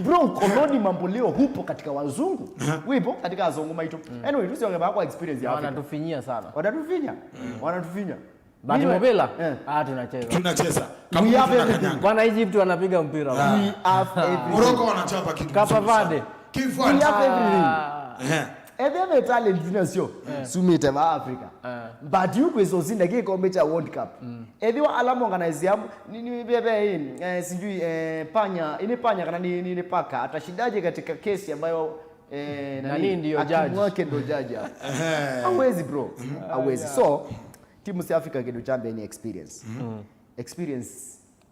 Bro, ukoloni mambo leo hupo katika wazungu. Wipo katika wazungu maitu. Anyway, tusionge bako experience ya Africa. Wanatufinyia sana. Wanatufinya. Wanatufinya. But Mimi- Mobela, Eh. Ah, tunacheza. Tunacheza. We have Tunakanyanga. Everything. Bwana Egypt wanapiga mpira. Ah. We have everything. Morocco wanachapa kitu. Kapa Mzuri sana. Verde. Kifani. We have everything. Eh. Ethia the talent zinacio sumite va Africa. But you kwizo zinda kikombe cha World Cup. Ethiwa ala organize ya ni ni bebe eh, sijui eh, panya ini panya kana ni ni paka atashindaje katika kesi ambayo Eh, nani ndio judge? Hakimu wake ndo judge hapo. Hawezi, bro. Hawezi. So, timu cia Africa kĩndũ kya mbee nĩ experience. Experience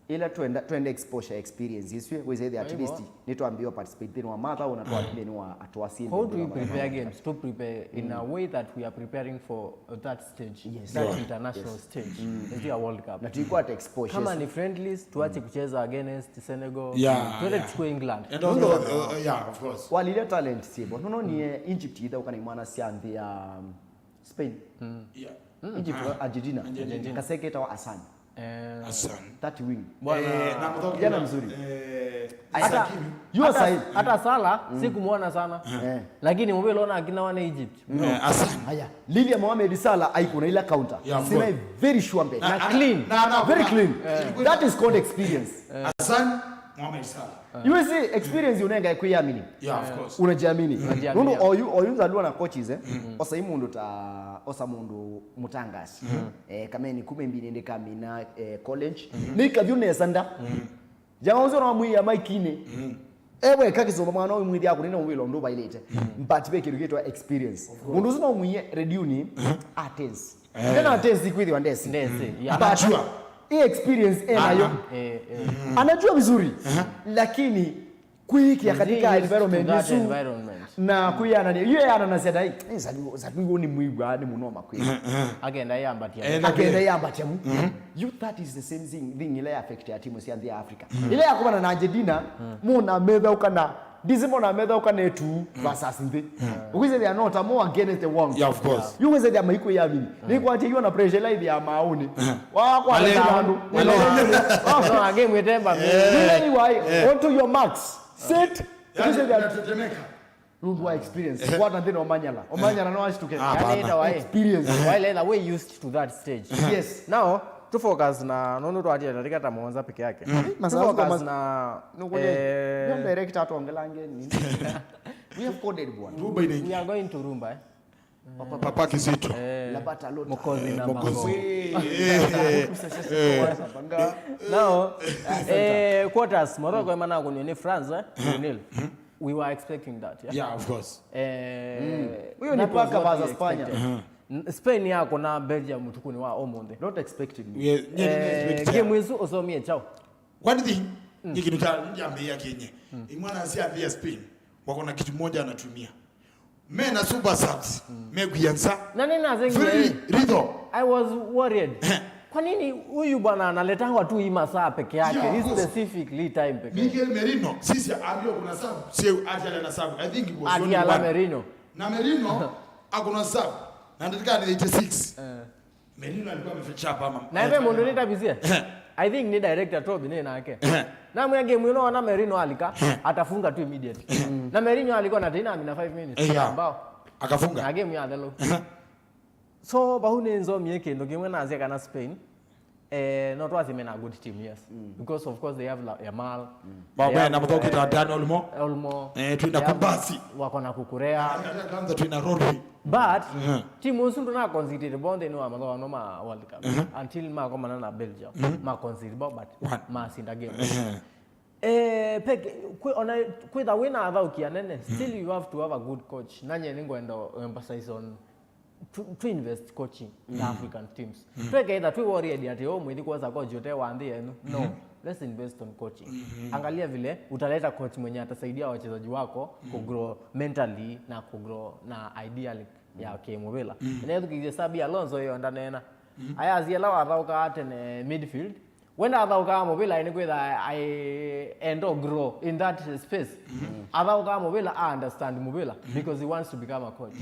ila twenda, twenda exposure experience isu, wĩsĩ at least nĩtwambĩĩe participate thĩnĩ wa mathaũ na twa thĩnĩ wa atwasi. How do we prepare games? To prepare in a way that we are preparing for that stage, yes, that international stage, ndio ya World Cup. Na tuikwata exposure. Kama ni friendlies, tuache kucheza against Senegal. Yeah, tuende tuchukue England. And also, uh, yeah, of course. Walilya talent sivo. Nono ni, eh, Egypt ithaũka na imwana sya nthĩ ya, um, Spain. Yeah. Egypt, Argentina. Argentina. Kaseke ketawa Hassan. Eh, Hassan. That wing. Bwana, eh, na mthao kijana mzuri. Eh, hata, Isaac Kimi. Hata Salah, sikumwona sana. Eh. Lakini mobile ona akina wana Egypt. Eh, Hassan. Haya, Lilya Mohamed Salah aikuna ila counter. Yeah, of course. Sina very sure mbe. Na, na clean. Na, na, very clean. That is called experience. Hassan Mohamed Salah. You see, experience unenga kuiamini. Yeah, of course. Unajiamini. Unajiamini. Nundu oyu, oyu nzalwa na coaches, eh. Osa imundu ta, osa mundu mutangasi. Eh, kameni kume mbili ndi kamina, eh, college. Ni kavyu nesa nda. Jamaa ũcio no mwĩĩa maikini. Ewe kakisoma mwana ũyũ mwĩthĩa kũnene wĩla ũndũ vailĩte. But ve kĩndũ kĩtwa experience. Mũndũ ũcio no mwĩie redioni, atens. Tena atens kwĩthĩwa ndesi. Ndesi, yeah. But anajua. Hii experience enayo. Eh, eh. Anajua vizuri. Lakini kuikia katika environment isu na kuyanania, iyo yananasya dai, eh, Zalwi, Zalwi ni mwigwa ni munoma kweli. Akenda yambatia. Eh, akenda yambatia mu. You, that is the same thing, thing ile affect ya timu cia nthi ya Africa. Ile ya kubana na Argentina, mona metha ukana, ndisi mona metha ukana etu versus nthi. Ukwise they are not more against the world. Yeah, of course. You kwise they are maiko ya mini. Ni kwa ati you na pressure live ya mauni. Wa kwa wale, wale. No, game itemba. Really why? On to your marks. Set. Yaani, unatetemeka. Nundu wa experience. Kwata nthĩna Omanyala. Omanyala no ashtuke. Ah, yani hapana. Enda wae. Experience. Wae enda we used to that stage. Yes. Now, to focus na nũndũ twatia ndarika ta mũonza peke yake. To focus na nũkũje. Eh, director atongelange nini? We have coded bwana. Rumba inaingia. We are going to rumba, eh. Papa Kizito. Eh, Labata Lota. Mukozi na Mukozi. Mako. Eh, eh, eh. Now, eh, quarters, Morocco emana kunyo ni France, eh? Nil. We were expecting that, yeah? Yeah, of course. Eh, huyo ni paka versus Spanya. N-, Spain yako na Belgium utukuni wa omonde. Not expecting. Yeah, yeah, eh, expect game isu usomie chao. One thing, ni kitu cha njambia kenye. Imwana si ambia Spain. Wako na kitu moja anatumia. Me na super subs, me kuyansa. Na nina zengi. Very rhythm. I was worried. Kwa nini huyu bwana analetangwa tu hii masaa peke yake? Yeah, hii of course. Specifically time peke yake. Mikel Merino, sisi ambio kuna sub, si ajala na sub. I think it was only one. Merino. Na Merino, akuna sub. Na ndio ni eighty-six. Eh. Merino alikuwa ameficha hapa ama. Na ebe mundu nitabizie. I think ni director Toby ni nake. Na mwe game ino wana Merino alika, atafunga tu immediately. Na Merino alikuwa na tena amina five minutes. Eh, yeah. Ambao akafunga. Na game ya thelo. So bahu ni nzo mie kindu kimwe na azia kana Spain. Eh, no twasime na good team, yes. Because of course they have La-, Yamal. Ba, they have, na muthoki ta, eh, Dani Olmo. Olmo. Eh, twina Kubasi. Wako na Kukurea. Kwanza twina Rodri. But timu isu nduna conceded bo nthĩnĩ wa mathoano ma World Cup until makomana na Belgium. Ma concede bo, but masinda game. Eh, peke, kwi, ona kwitha wina athauki anene, still you have to have a good coach. Nanye ningwenda emphasize on to, to invest coaching na African teams. Tweke either twi worried ati, oh, mwithi kwosa coach yote wa nthi yenu. No, let's invest on coaching. Angalia vile utaleta coach mwenye atasaidia wachezaji wako kugrow mentally na kugrow na ideally ya kimuvila. Na ethukithie Xabi Alonso iyo ndanena. Aya aziela wathauka tene midfield. Wenda athauka muvila ni kwitha I endo grow in that space. Athauka muvila, I understand muvila because he wants to become a coach.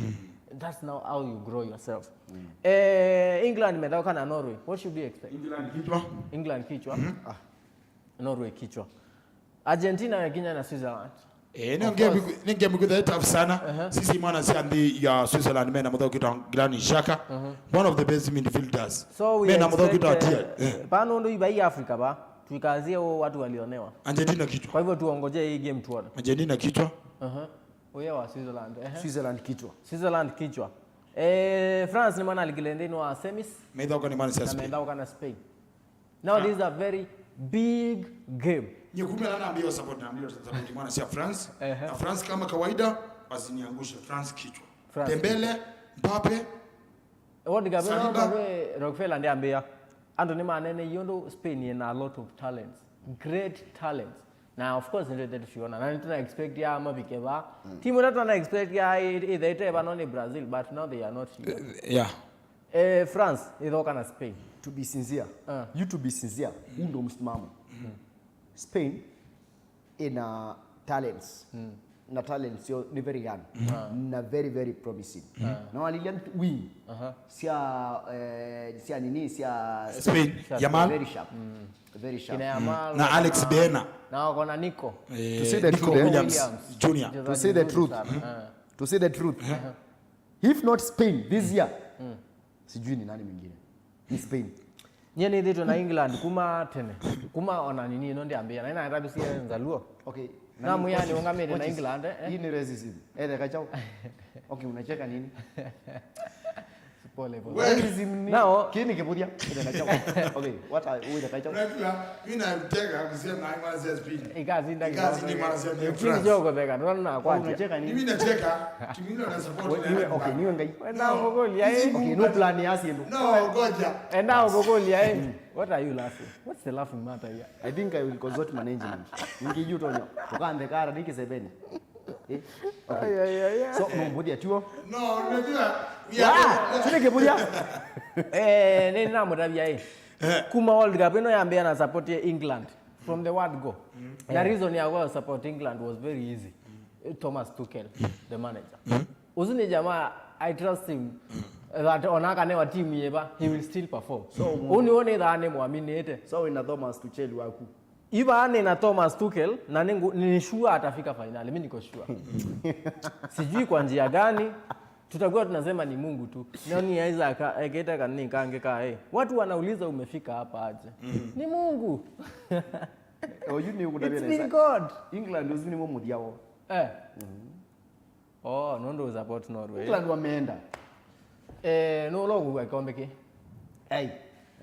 That's now how you grow yourself. Eh, England methauka na Norway. What should we expect? England kichwa. England kichwa. Ah. Norway kichwa. Argentina yakinya na Switzerland. Eh, ni game, ni game kwitha tough sana. Sisi mwana sia nthi ya Switzerland, mena muthoki ta Granit Xhaka. One of the best midfielders. So we mena muthoki ta expect, eh, pa nundu iba ya Africa ba, tuikazie o watu walionewa. Argentina kichwa. Kwa hivyo tuongoje hii game tuone. Argentina kichwa. Uye wa Switzerland. Switzerland kichwa. Switzerland kichwa. Eh, France ni mwana alikile nthĩnĩ wa semis. Methoka ni mwana sia Spain. Na methoka na Spain. Now this is a very big game. Nye kumela na mbio support, na mbio support mwana sia France. Na France kama kawaida Wasiniangushe France kichwa. France Dembele, Mbappe, World Cup ĩno Saliba. Bado Rockefeller ndĩambĩĩa. Andũ nĩmaneeneie ũndũ Spain ĩna a lot of talents. Great talents. Na of course nĩtwĩte tũsiona. Na nĩtũna expect ya mavike va. Timu ĩla tũna expect ya ĩ- ĩthe ĩte vano nĩ Brazil, but now they are not here. Yeah. Eh, France ĩthoka na Spain. To be sincere, Ah. you to be sincere, huu ndo msimamo. Spain ina talents. Na talents yo ni very young. Na very, very promising. Na walilya wing. Aha. Sia, eh, sia nini, sia Spain, Yamal. Very sharp. Very sharp. Kina Yamal, Na Alex Baena. Na wako na Nico. Eh, To say the Nico truth, eh? Williams. Junior. Mchezaji To say the mzuri truth. Sana. Ah. To say the truth, if not Spain this year, sijui ni nani mwingine. Ni Spain. Nyie nĩthĩtwe na England kuma tene. Kuma ona nini ĩno ndĩambĩĩa. Na ĩna ĩtavisie Nzaluo. Okay. Na mwĩani ũngamĩte na England, eh? Hii ni racism. Eh, the kachao. Okay, unacheka nini? Pole, pole. Well, Racism ni Now, kini kibudia. Eh, the kachao. Okay, what are we the kachao? Unajua, mimi nacheka kusema I was just being. Ikazi ndagi. Ikazi ni mwanasiasa ni Lakini France. Joko theka, ndona na kwanja. Unacheka nini? Mimi nacheka. Kimino na support We- na niwe- England. Okay, niwe ngai. Wenda No. Ngũkũlya, eh? Hizi Okay, no plan ya sindu. No, ngoja. Enda ngũkũlya, eh? What are you laughing? What's the laughing matter here? I think I will consult management. Ningiju tonyo. Tukande kara niki sebeni. Eh? Okay. Ay, ay, ay, ay. So, no, mbudia tuo. No, unajua, we are Ah, not- sile kibudia. Eh, nĩ namũtavya, eh. Kuma World Cup ĩno yambĩa na support ya England. From the word go. Na reason ya kwa support England was very easy. Thomas Tuchel, the manager. Ũsu nĩ jamaa, I trust him that ona akanewa team yĩva, he will still perform. So, ũu nĩ wonethaa nĩ mwaminĩte. So, wĩna Thomas Tuchel waku? Iva nĩ na Thomas Tuchel, na nĩ ngu- nĩ sure atafika finali, mimi niko sure. Sijui kwa njia gani, tutakuwa tunasema ni Mungu tu. Nani Isaac ekete kanini kange ka, eh. Watu wanauliza umefika hapa aje? Ni Mungu. Oyu ni It's been God. England uzi ni mũthya wo. Eh. Oh, nũndũ support Norway. England wameenda. Eh, no lo kwa kikombe ki. Hey,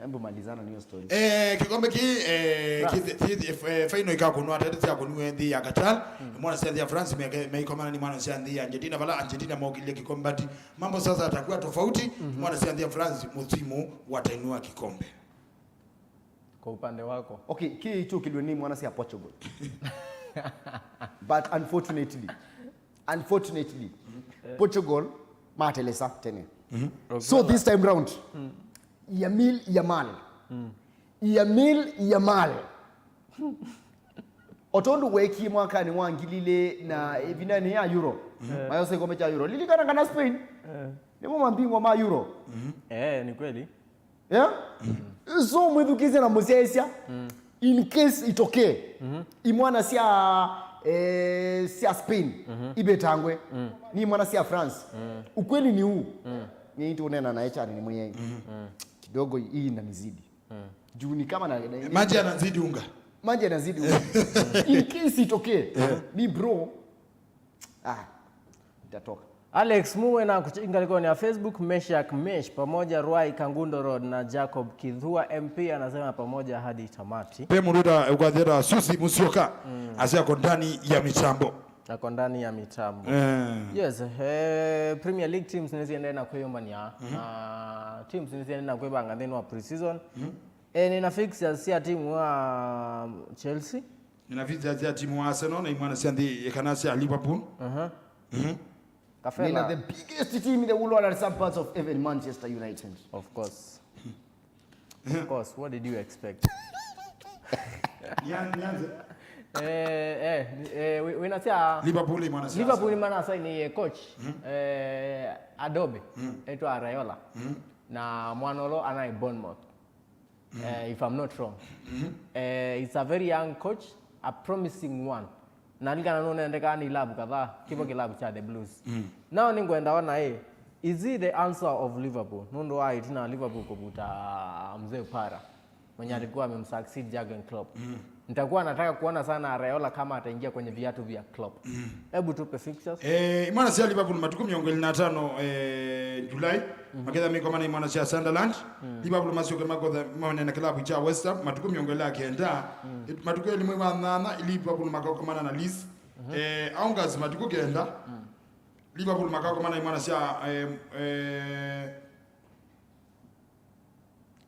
hebu malizana na hiyo story. Eh, kikombe ki, eh, France. Ki- ki- eh, final ikakunwa tete sya kunwa nthi ya Qatar. Mwana sya nthi ya France meke- meikomana ni mwana sya nthi ya Argentina, vala Argentina mokilie kikombe, but mambo sasa yatakuwa tofauti. Mwana sya nthi ya France msimu watainua kikombe. Kwa upande wako. Okay, kii kyũkilwe ni mwana sya Portugal. But unfortunately, unfortunately, Portugal matelesa tene. So this time round, Yamil Yamal. Yamil Yamal. O tondũ weekie mwakanĩ wa ngili ilĩ na ĩvindanĩ ya Euro, mayosa ikombe kya Euro. Lilikana kana Spain nĩmo mambingwa ma Euro. Eh, ni kweli. Yeah? So mwĩthukĩĩsye na mũsyaĩĩsya, in case itokee imwana sya, eh, sya Spain ivĩtangwe ni imwana sya France. Ukweli ni huu. Nĩitũneena naye chani nĩ mwĩai. Kidogo hii inanizidi. Juu ni kama na, na Maji yanazidi unga. Maji yanazidi unga. In case itokee, mi bro, ah, nitatoka. Alex Muwe na kuchinga likoni ya Facebook, Meshak Mesh pamoja Rwai Kangundo Road na Jacob Kithua M P anasema pamoja hadi tamati. Pe mũndũ ũkatheta Susi Musyoka asya ako ndani ya mitambo. Ako ndani ya mitambo. Eh. Yes, eh, Premier League teams nĩsiendee na kwĩyũmbania. Na teams nĩsiendee na kwĩvanga nthĩnĩ wa pre-season. Eh, nĩna fixtures sya timu wa Chelsea. Nĩna fixtures sya timu wa Arsenal na imwana sya nthĩ kana sya Liverpool. Aha. Kafela. Nĩna the biggest team in the whole world and some parts of even Manchester United. Of course. Of course, what did you expect? Nian- nianze. Eh, eh, eh, wi- wina sya Liverpool imwana sya Liverpool Arsenal. Mana sign ye coach, eh, Adobe, etwa Raiola. Na mwana ũlo anaĩ Bournemouth. Eh, if I'm not wrong. Eh, it's a very young coach, a promising one. Nalikana nũnendekaa nĩ ilavu kadhaa, kivo kilavu cha the Blues. Nao nĩngwenda ona, eh, is he the answer of Liverpool? Nũndũ wa itina Liverpool kũvuta Mzee Para, mwenye alikuwa amemsucceed Jurgen Klopp. Nitakuwa nataka kuona sana Areola kama ataingia kwenye viatu vya Klopp. Hebu tupe fixtures. Eh, imwana sya Liverpool matukũ mĩongo ĩlĩ na atano, eh, July. Maketha mĩkomana imwana sya Sunderland. Liverpool masyoke makotha maone na kilabu cha West Ham matukũ mĩongo ĩlĩ na kenda. Matukũ elĩ mwei wa nyanya Liverpool makokomana na Leeds. Eh, August matukũ kenda. Liverpool makakomana na imwana sya, eh, eh,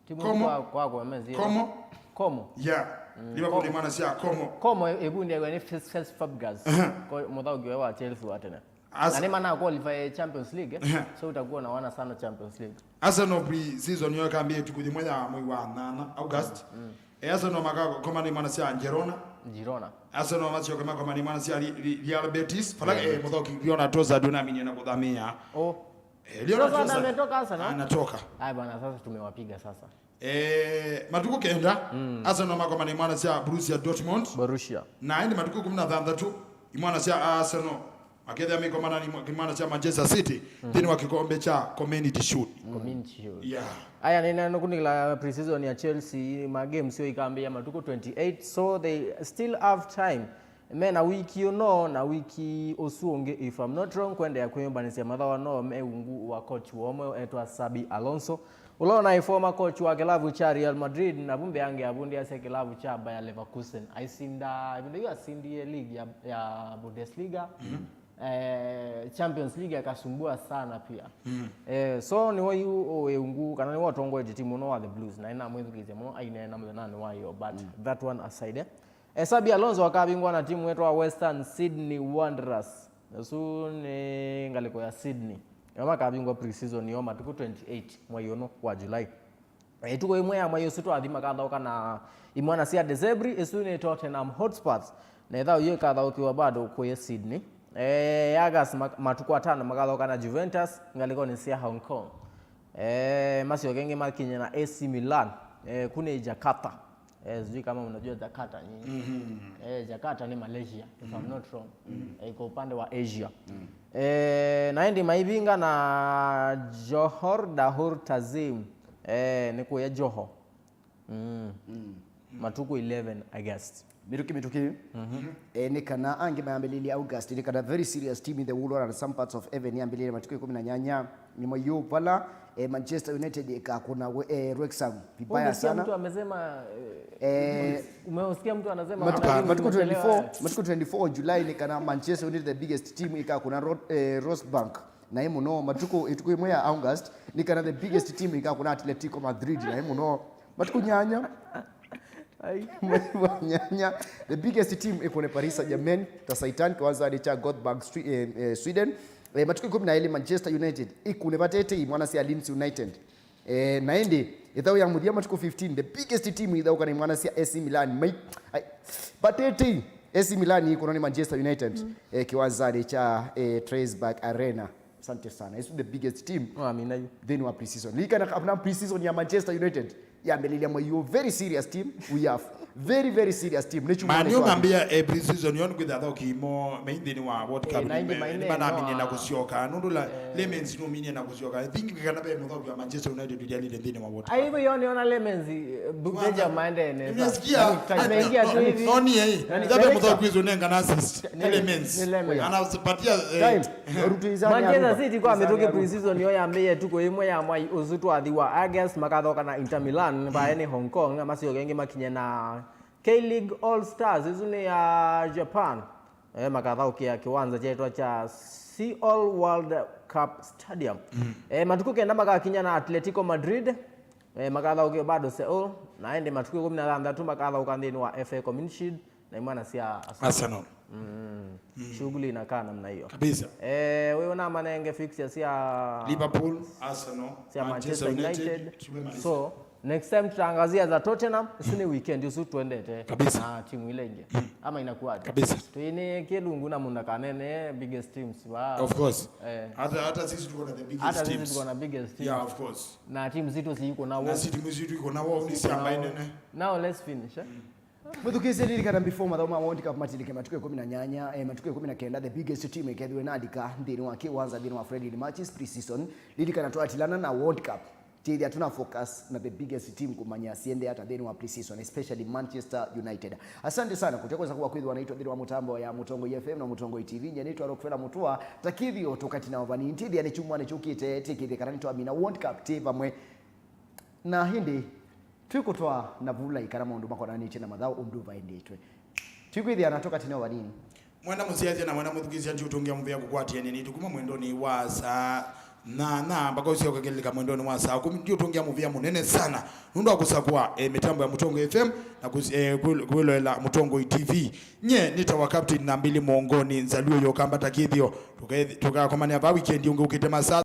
Timu Como. kwa kwa kwa mezi. Como. Como. Yeah. Liverpool na imwana sya Como. Como ĩvundi yawe nĩ Cesc Fabregas. Aha. Kwa mũthaũki wa Chelsea wa tene. As- Na nĩ mana qualify Champions League. Eh? Aha. So utakuwa na wana sana Champions League. Arsenal pre-season yo ĩkambĩĩa ĩtukũ yĩmwe ya mwei wa nana, August. E, Arsenal makakomana na imwana sya Girona. Girona. Arsenal masyoka makomana na imwana sya Re-, Re-, Real Betis. Vala, eh, mũthaũki Real Trossard naminie na kũthamĩĩa. Oh. Eh, Leonard Trossard Trossard ametoka Arsenal? Anatoka. Ai bwana, sasa tumewapiga sasa. Eh, matukũ kenda, Arsenal makomana na imwana sya Borussia Dortmund. Borussia. Na ĩndĩ matukũ ĩkũmi na thanthatũ, imwana sya Arsenal makethĩa maikomana na imwa-, imwana sya Manchester City nthĩnĩ wa kĩkombe kya Community Shield. Community Shield. Yeah. Aya nĩnanũkunĩkĩla pre-season ya Chelsea, ma games yo ikambĩĩa matukũ twenty-eight, so they still have time. Mena wiki ĩno na wiki ũsu ũngĩ, if I'm not wrong, kwendeea kwĩyũmbanĩsya mathawa no me ungu wa coach woo mweũ etwa Xabi Alonso, ũla ũnaĩ former coach wa kĩlavu kya Real Madrid, na vu mbee angĩ avundĩasya kĩlavu kya Bayer Leverkusen. Aisinda, ĩvinda yu asindie league ya, ya Bundesliga, eh, Champions League akasumbua sana pia. Eh, so nĩwe yu wĩ ungu, kana nĩwe ũtongoetye timu ũno wa the Blues, na nĩnamwĩthukĩĩsya mũno aineena mũthenyanĩ wa ĩyo, but that one aside, eh. Eh, Xabi Alonso akavingwa na timu ĩtawa Western Sydney Wanderers. Ũsu nĩ ngalĩko ya Sydney. Nĩo makavingwa pre-season yoo matukũ twenty-eight mwei ũno wa July. Eh, ĩtukũ ĩmwe ya mwei ũsu twathi makathaũka na imwana sya De Zerbi, ĩsu nĩ Tottenham Hotspurs. Na ĩthaũ yĩu ĩkathaũkĩwa bado kũya Sydney. Eh, August mak-, matukũ atano makathaũka na Juventus ngalĩkonĩ sya Hong Kong. Eh, masyoke ĩngĩ makinye na A C Milan, eh, kũu nĩ Jakarta. Eh, sijui kama unajua Jakarta nyinyi. Eh, Jakarta ni Malaysia, if I'm not wrong. Eh, iko upande wa Asia. Eh, na ĩndĩ maivinga na Johor Darul Ta'zim. Eh, nĩ kũya Johor. Mm. Matukũ eleven August. Mĩtũkĩ mĩtũkĩ. Eh, nĩ kana angĩ mayambĩlĩlye August, nĩ kana very serious team in the world and some parts of heaven yambĩlĩlye matukũ ĩkũmi na nyanya. Nyuma yu vala, eh, Manchester United ĩkakũna we-, eh, Wrexham vibaya Umesikia sana. Mtu amesema, eh, Eh, umesikia mtu anasema Matuku, hata matuku tumechelewa. twenty-four, matuku twenty-four July nĩ kana Manchester United, the biggest team, ĩkakũna Ro-, eh, Rosebank naĩ mũno. Matukũ, ĩtukũ ĩmwe ya August nĩ kana the biggest team ĩkakũna Atletico Madrid naĩ mũno. Matukũ nyanya. Mwei wa nyanya, the biggest team ĩkũne Paris Saint-Germain ta Saitan kĩwanzanĩ kya Gothenburg, Swe-, eh, eh, Sweden. Eh, matukũ ĩkũmi na elĩ Manchester United ĩkũne vatetei mwana sya Leeds United. Eh, na ĩndĩ ĩthaũ ya mũthya matukũ fifteen, the biggest team ĩthaũka nĩ mwana sya A C Milan. Mai-, ai, vatetei A C Milan ĩkũnwa nĩ Manchester United, eh, kĩwanzanĩ kya, eh, Trelleborg Arena. Asante sana. It's the biggest team. Amina yu. Nthĩnĩ wa pre-season. Lilikana kabla pre-season ya Manchester United yambĩlĩlya mwei ũũ, very serious team we have. Very, very serious team. Nĩ chuma Man nĩ U kwa- ngambĩa, eh, pre-season yo nĩkwĩthĩa athaũki mo me nthĩnĩ wa World Eh, Cup na ĩndĩ nĩ- maine nĩmanamĩnie na no, kũsyoka. Nũndũ la Lemens nũmĩnie na kũsyoka. I think kana ve mũthaũki wa Manchester United ũyalile nthĩnĩ wa World Cup. Aibu yo niona Lemens, eh, bu- Kwanza, Benja maende nene. nimesikia, Imeingia tu hivi. no, ni yeye. Nani? Ndio Director. mthaũki wetu nengana assist. Ni- Lemens. Ni Lemens. Anapatia, eh, Time. Rutuizani Manchester aruka. City kwa mĩtũkĩ pre-season yo yambĩĩe ĩtukũ ĩmwe ya mwai ũsu twathi wa August, makathaũka na Inter Milan vaene Hong Kong, na masyoke ĩngĩ makinye na K-League All Stars, ĩsu nĩ ya Japan. Eh, makathaũkĩa kĩwanza kyeetwa kya Seoul World Cup Stadium. Eh, matukũ kenda makakinya na Atletico Madrid. Eh, makathaũkĩa bado Seoul. Na ĩndĩ matukũ ĩkũmi na thanthatũ makathaũka nthĩnĩ wa F A Community Shield na imwana sya Arsenal. Arsenal. Mm. Shughuli inakaa namna hiyo. Kabisa. Eh, wewe una manenge fixture sya Liverpool, Arsenal, sya Manchester United. Tumemaliza. So, next time tutaangazia za Tottenham, isu ni weekend, isu tuendete Kabisa. na timu ile ingi. Ama inakuwaje? Kabisa. Tuine kilungu na munda kanene biggest teams wa. Of course. Eh. Hata, hata sisi tuko na the biggest Hata sisi teams. Tuko na biggest teams. Yeah, of course. Na timu zitu ziko na Na wo. si timu zitu iko na wo ni siamba inene. Now let's finish, eh? Mũthukĩĩsye, lilikana before mathaũ ma World Cup matilike matukũ ĩkũmi na nyanya, eh, matukũ ĩkũmi na kenda, the biggest team ĩkethĩwe nalika nthĩnĩ wa kĩwanza nthĩnĩ wa friendly matches pre-season. Lilikana twatilana na World Cup, tĩthĩa tuna focus na the biggest team kũmanya siende ata nthĩnĩ wa pre-season, especially Manchester United. Asante sana kũtya kwesa kuwa kwĩthĩwa naitwa nthĩnĩ wa mũtambo ya Mũtongoi F M na Mũtongoi T V. Nye nĩtwa Rockfella Mũtũa, ta kĩthĩo tũkatina ũvani, tĩthĩa nĩ kyumwanĩ kyũkĩte, tĩkĩthĩe kana nĩtwamina World Cup tĩ vamwe. Na ĩndĩ, twĩkũtwaa na vulai kana maũndũ makonanĩtye na mathaũ ũndũ vaendetwe. Twikwĩthĩana tũkatina vanini. Mwenda mũsyaĩĩsya na mwenda mũthukĩĩsya, ndiũtũngĩa mũvea kũkwatĩanĩa nĩtũ kuma mwendonĩ wa saa nyanya mpaka ũsyoka kĩlĩka mwendonĩ wa saa kũmi. Ndiũtũngĩa mũvea mũnene sana nũndũ wa kũsakũa eh, mĩtambo ya Mũtongoi F M na kũs- eh, kwĩ- kwĩloela Mũtongoi T V. Nye nĩtawa Captain Nambili Mũongoni, Nzalũ ũyũ ũkambata kĩthĩo. Tũke- tũkakomanĩa vaa wikendi ũngĩ ũkĩte masaa